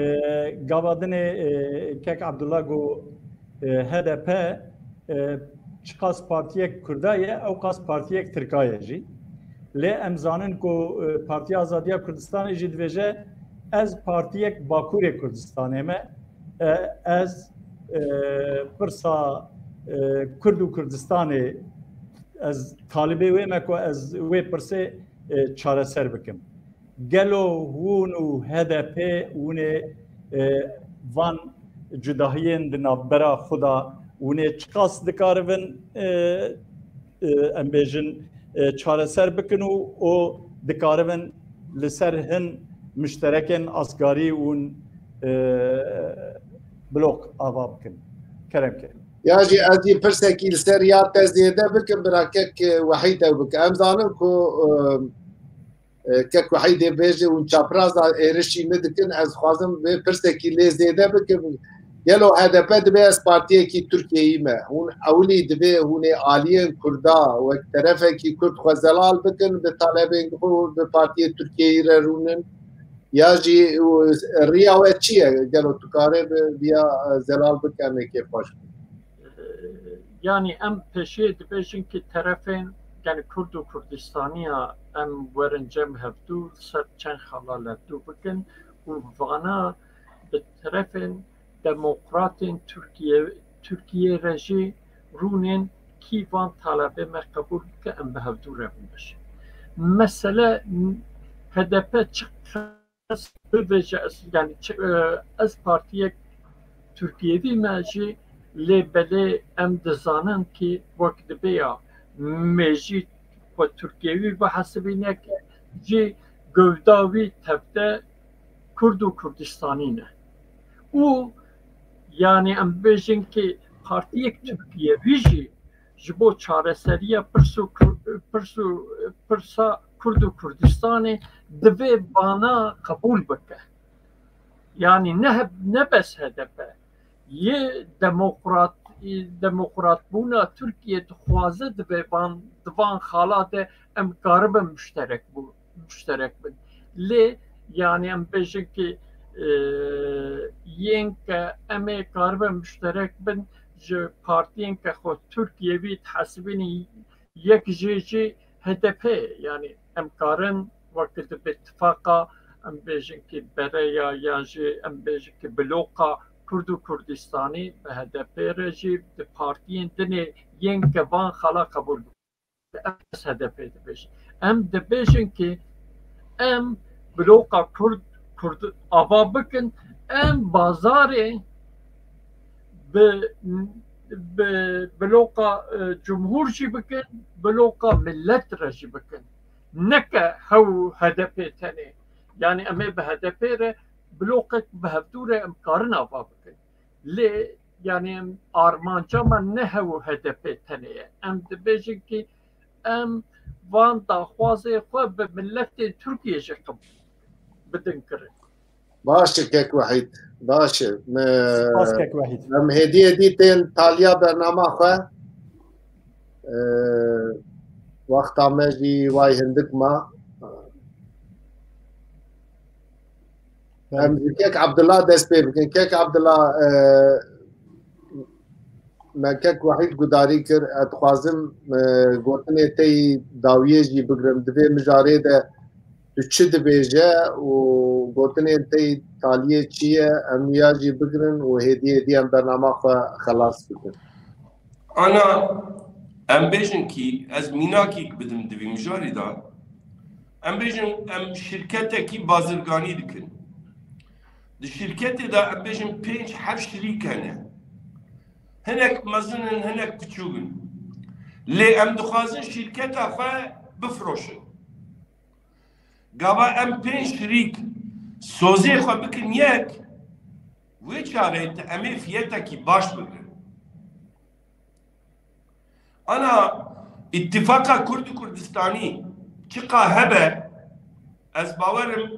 gava dinê, e, Kek Abdullah got, e, H D P, e, çiqas partiyek Kurda ye, ew qas partiyek Tirka ye jî. Lê em zanin ku, e, Partiya Azadiya Kurdistanê jî dibêje, ez partiyek Bakurê Kurdistanê me. E, ez, e, pirsa E, Kurd û Kurdistanê, ez talibê wê me ku ez wê pirsê, e, çareser bikim. Gelo hûn û H D P hûn ê, e, van cudahiyên di navbera xwe de hûn ê çiqas dikaribin, e, e, em bêjin, e, çareser bikin û, û dikaribin li ser hin muşterekên asgarî hûn, e, blok ava bikin? Kerem ke. Ya jî ez jî pirsekî li ser ya te zêde bikim, bira kek, e, Wehîd ew bike. Em zanin ku, e, e, kek Wehîdê bêje hûn çapraza êrişî min dikin, ez dixwazim vê pirsekî lê zêde bikim. Gelo H D P dibe ez partiyekî Tirkiyeyî me? Hûn ewilî divê hûn ê aliyên Kurda wek terefekî Kurd xwe zelal bikin, bi talebên xwe bi partiyê Tirkiyeyî re rûnin? Ya jî, û, riya we çi ye? Gelo tu karê bi, bi ya, e, zelal bike, em ê kêfxweş bin. Yanî em pêşiyê dibêjin ki terefên, yanî Kurd û Kurdistaniya em werin cem hevdû, ser çend xala levdû bikin û vana bi terefên demokratên Tirkiye, Tirkiye re jî rûnên kî van talebê me qebûl bike, em bi hevdû re bimeşin. Mesele H D P çi bibêje, ez, yanî çi, e, ez partiyek Tirkiyevî me jî, lê belê em dizanin ki wek dibe ya mêjî xwe Tirkiyevî bihesibîne ki jî gewda wî tevde Kurd û Kurdistanî ne. Û yanî em bêjin ki partiyek Tirkiyevî jî ji bo çareseriya pirs û ku-, pirs û, pirsa Kurd û Kurdistanê divê vana qebûl bike. Yanî ne heb-, ne bes H D P. Yê demokrat, demokratbûna Tirkiye dixwaze divê van, di van xala de em karibin muşterek bû-, muşterek bin. Lê yanî em bêjin ki, e, yên ke em ê karibin muşterek bin, ji partiyên ke xwe Tirkiyevî dihesibînin, yek jê jî H D P, yanî em karin wek di bi tifaqa, em bêjin ki bereya, yan jî em bêjin ki bloka Kurd û Kurdistanî bi H D P re jî, di partiyên dinê yên ke van xala qebûl bikin. Em H D P dibêjin. Em dibêjin ki em bloka Kurd, Kurd ava bikin, em bazarê bi, bi bloka, e, cumhur jî bikin, bloka millet re jî bikin. Neke hew H D P tenê. Yanî em ê bi H D P re blokek bi hevdû re em karin ava bikin. Lê, yanî, em armanca me ne hew H D P tenê ye. Em dibêjin ki em van daxwazê xwe bi miletê Tirkiye jî qebûl bidin kirin. Baş e kek Wehîd, baş e. Me, Spas kek Wehîd. Em hêdî hêdî tên taliya bernama xwe. Ee, wexta me jî way hindik ma. Em ji kek Abdullah dest pê bikin. Kek Abdullah, e, me kek Wehîd gudarî kir. Ez dixwazim, e, gotinê te yî dawiyê jî bigrim. Di vê mijarê de tu çi dibêje û gotinên te yî taliyê çi ye? Em wiya jî bigrin û hêdî hêdî em bernama xwe xelas bikin. Ana, em bêjin kî ez mînakîk bidim di vî mijarî de. Em bêjin em şirketekî bazirganî dikin. Di şirketê de em bêjin pênc heft şirîk hene. Hinek mezin in, hinek piçûk in. Lê em dixwazin şirketa xwe bifroşin. Gava em pênc şirîk sozê xwe bikin yek, wê çaxê em ê fiyetekî baş bigrin. Ana îtîfaqa Kurd û Kurdistanî çiqa hebe, ez bawer im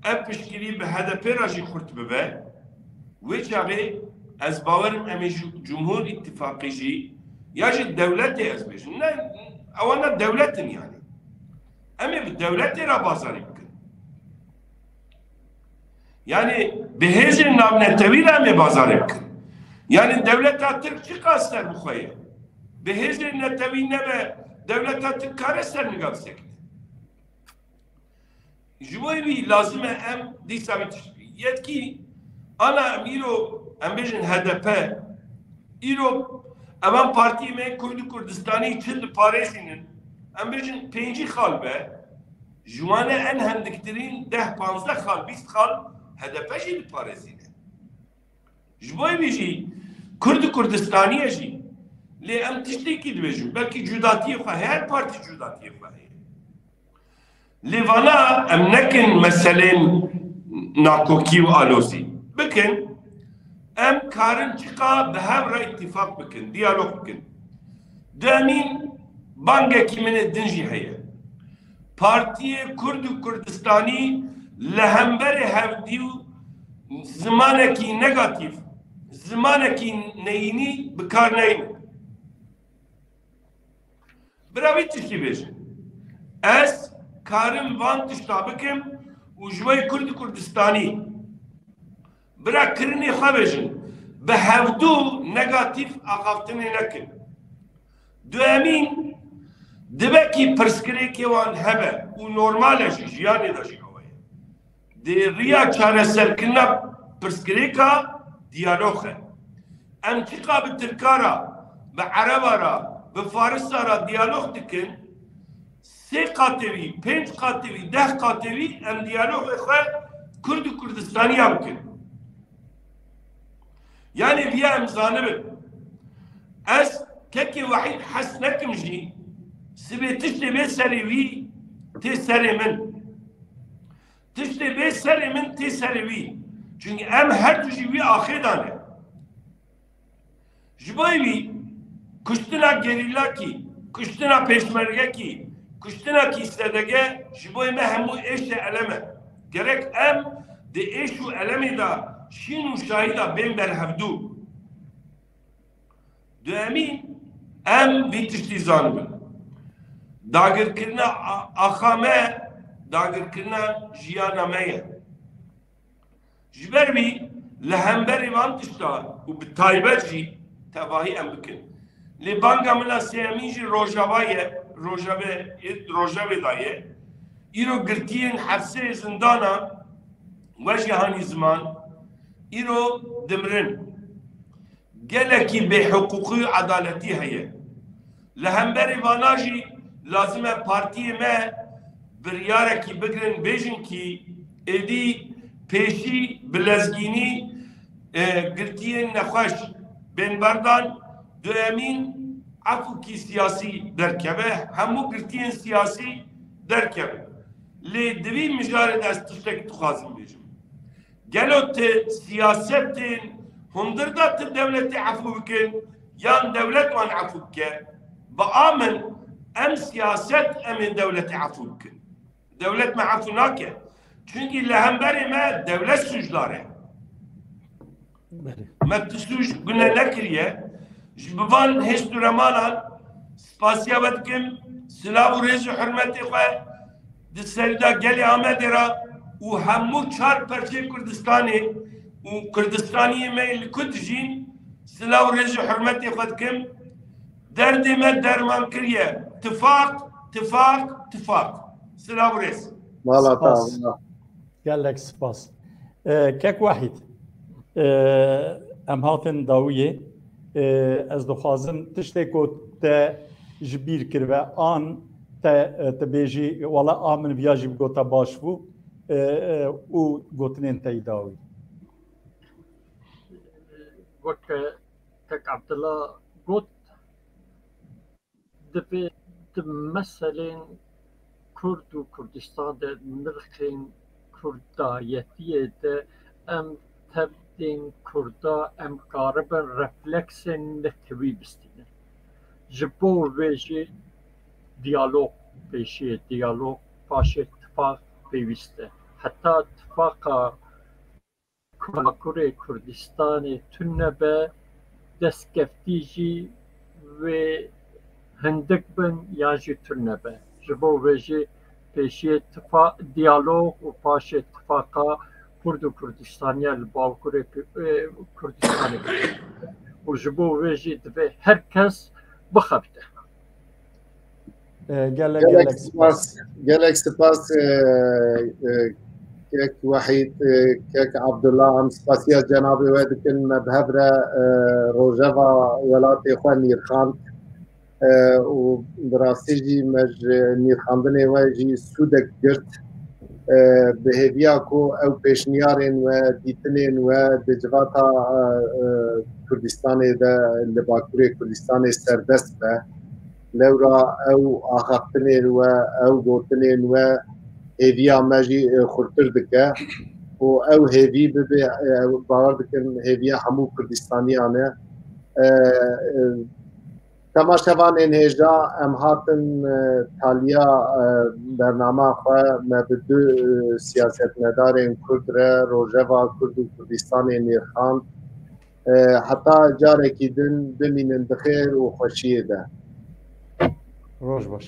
ev piştgirî bi H D P re jî xurt bibe. Wê çaxê ez bawer im em ê ji Cumhur Îtîfaqî jî ya jî dewletê ez bêjim. Ne, ewana dewlet in yanî. Em ê bi dewletê re bazarî bikin. Yanî bi hêzên navnetewî re em ê bazarê bikin. Yanî dewleta Tirk çiqas ser bi xwe ye? Bi hêzên netewî nebe dewleta Tirk kare ser nigav sekine. Ji bo wî lazim e em dîsa vî tişt-, yetkî ana em îro em bêjin H D P, îro Evan partiyê me Kurd û Kurdistanî çi diparêzînin? Em bêjin pêncî xal be, ji wan e en hendiktirîn deh, panzdeh xal, bîst xal H D P jî diparêzîne. Ji bo vî jî Kurd û Kurdistanî ye jî. Lê em tiştekî dibêjin, belkî cudatiyê xwe heye, her partî cudatiyê xwe heye. Lê vana em nekin meselên nakokî û alozî. Bikin, em karin çiqa bi hev re îtîfaq bikin, diyalog bikin. Demîn bangekî min ê din jî heye. Partiyê Kurd û Kurdistanî li hemberê hevdî û zimanekî negatîf, zimanekî neyînî bi kar neynin. Bira vî tiştî bêje. Ez karim van tişta bikim û ji bo Kurd û Kurdistanî bira kirinê xwe bêjin. Bi hevdû negatîf axaftinê nekin. Duemîn, divekî pirsgirêkê wan hebe û normal e jî, jiyanê de jî awe ye. Di riya çareserkirina pirsgirêka diyalog e. Em çiqa bi Tirka ra, bi Ereba ra, bi Farisa ra diyalog dikin, sê qatê wî, pênc qatê wî, deh qatê wî em diyalogê xwe Kurd û Kurdistaniya bikin. Yanî viya em zanibin. Ez kekê Wehîd hes nekim jî, sibê tiştê bê serê wî tê serê min. Tiştê bê serê min tê serê wî. Çunkî em her du jî wî axê dane. Ji bo wî kuştina gerîlakî, kuştina pêşmergekî, kuştina kî sedege ji bo me hemû êş e, elem e. Gerek em di êş û elemê de şîn û şahî de bên berhevdû. Duemîn, em vî tiştî zanibin. Dagirkirina a-, axa me, dagirkirina jiyana me ye. Ji ber wî li hemberî van tişta û bi taybet jî tevahî em bikin. Lê banga min a sêyemîn jî Rojava ye, Rojavê, Rojavê de ye. Îro girtiyên hefsê zindana we jî hanî ziman, îro dimirin. Gelekî bêhiqûqî û edaletî heye. Li hemberî vana jî lazim e partiyê me biryarekî bigirin, bêjin kî êdî pêşî bi lezgînî, e, girtiyên nexweş bên berdan, duemîn efûkî siyasî derkeve, hemû girtiyên siyasî derkevin. Lê di vî mijarê de ez tiştek dixwazim bêjim. Gelo ti siyasetên hundir de ti dewletê efû bikin, yan dewlet wan efû bike? Bi a min, em siyaset em ê dewletê efû bikin. Dewlet me efû nake. Çunkî li hemberê me dewlet sûcdar e. Belê. Me ti sûc gune nekiriye. Ji bi van hêst û remanan spasiya we dikim. Silav û rêz û hurmetê xwe di serî de gelê Amedê re û hemû çar perçeyê Kurdistanê û Kurdistaniyê me yê li ku dijîn silav û rêz û hurmetê xwe dikim. Derdê me derman kiriye. Tifaq, tifaq, tifaq. Silav û rêz. Mala te. Spas. Gelek spas. E, Kek Wahîd, e, em hatin dawiyê. E, ez dixwazim tiştê ku te ji bîr kiribe an te, e, tu bêjî, wala a min viya jî bigota baş bû, e, e, û gotinên te yî dawî. Wek, e, Kek Abdullah got, Divê di meselên Kurd û Kurdistan de, nirxên kurdayetiyê de em tevdên Kurda em karibin refleksên netewî bistînin. Ji bo vê jî diyalog, pêşiyê diyalog, paşê tifaq pêwîst e. Heta tifaqa Bakurê Kurdistanê tune be, destkeftî jî wê hindik bin yan jî tune be. Ji bo vê jî pêşiyê tifa-, diyalog û paşê tifaqa Kurd û Kurdistaniya li Bakurê Ku-, ê, Kurdistanê bibe. Û ji bo vê jî divê her kes bixebite. E, gelek, gelek gelek spas. Spas, gelek spas, e, e, Kek Wehîd, e, kek Abdullah, em spasiya cenabê we dikin. Me bi hev re, e, rojeva welatê xwe nîrxand, e, û bi rastî jî me ji nîrxandinê we jî sûdek girt. E, bi hêviya ku ew pêşniyarên we, dîtinên we di civata, e, e, Kurdistanê de, li Bakurê Kurdistanê serdest be. Lewra ew axaftinên we, ew gotinên we hêviya me jî, e, xurtir dike û ew hêvî bibe, e, bawer dikim hêviya hemû Kurdistaniyan e. E, e, Temaşevanên hêja, em hatin, e, taliya, e, bernama xwe. Me bi du, e, siyasetmedarên Kurd re rojeva Kurd û Kurdistanê nirxand. E, heta carekî din bimînin bi xêr û xweşiyê de. Roj baş.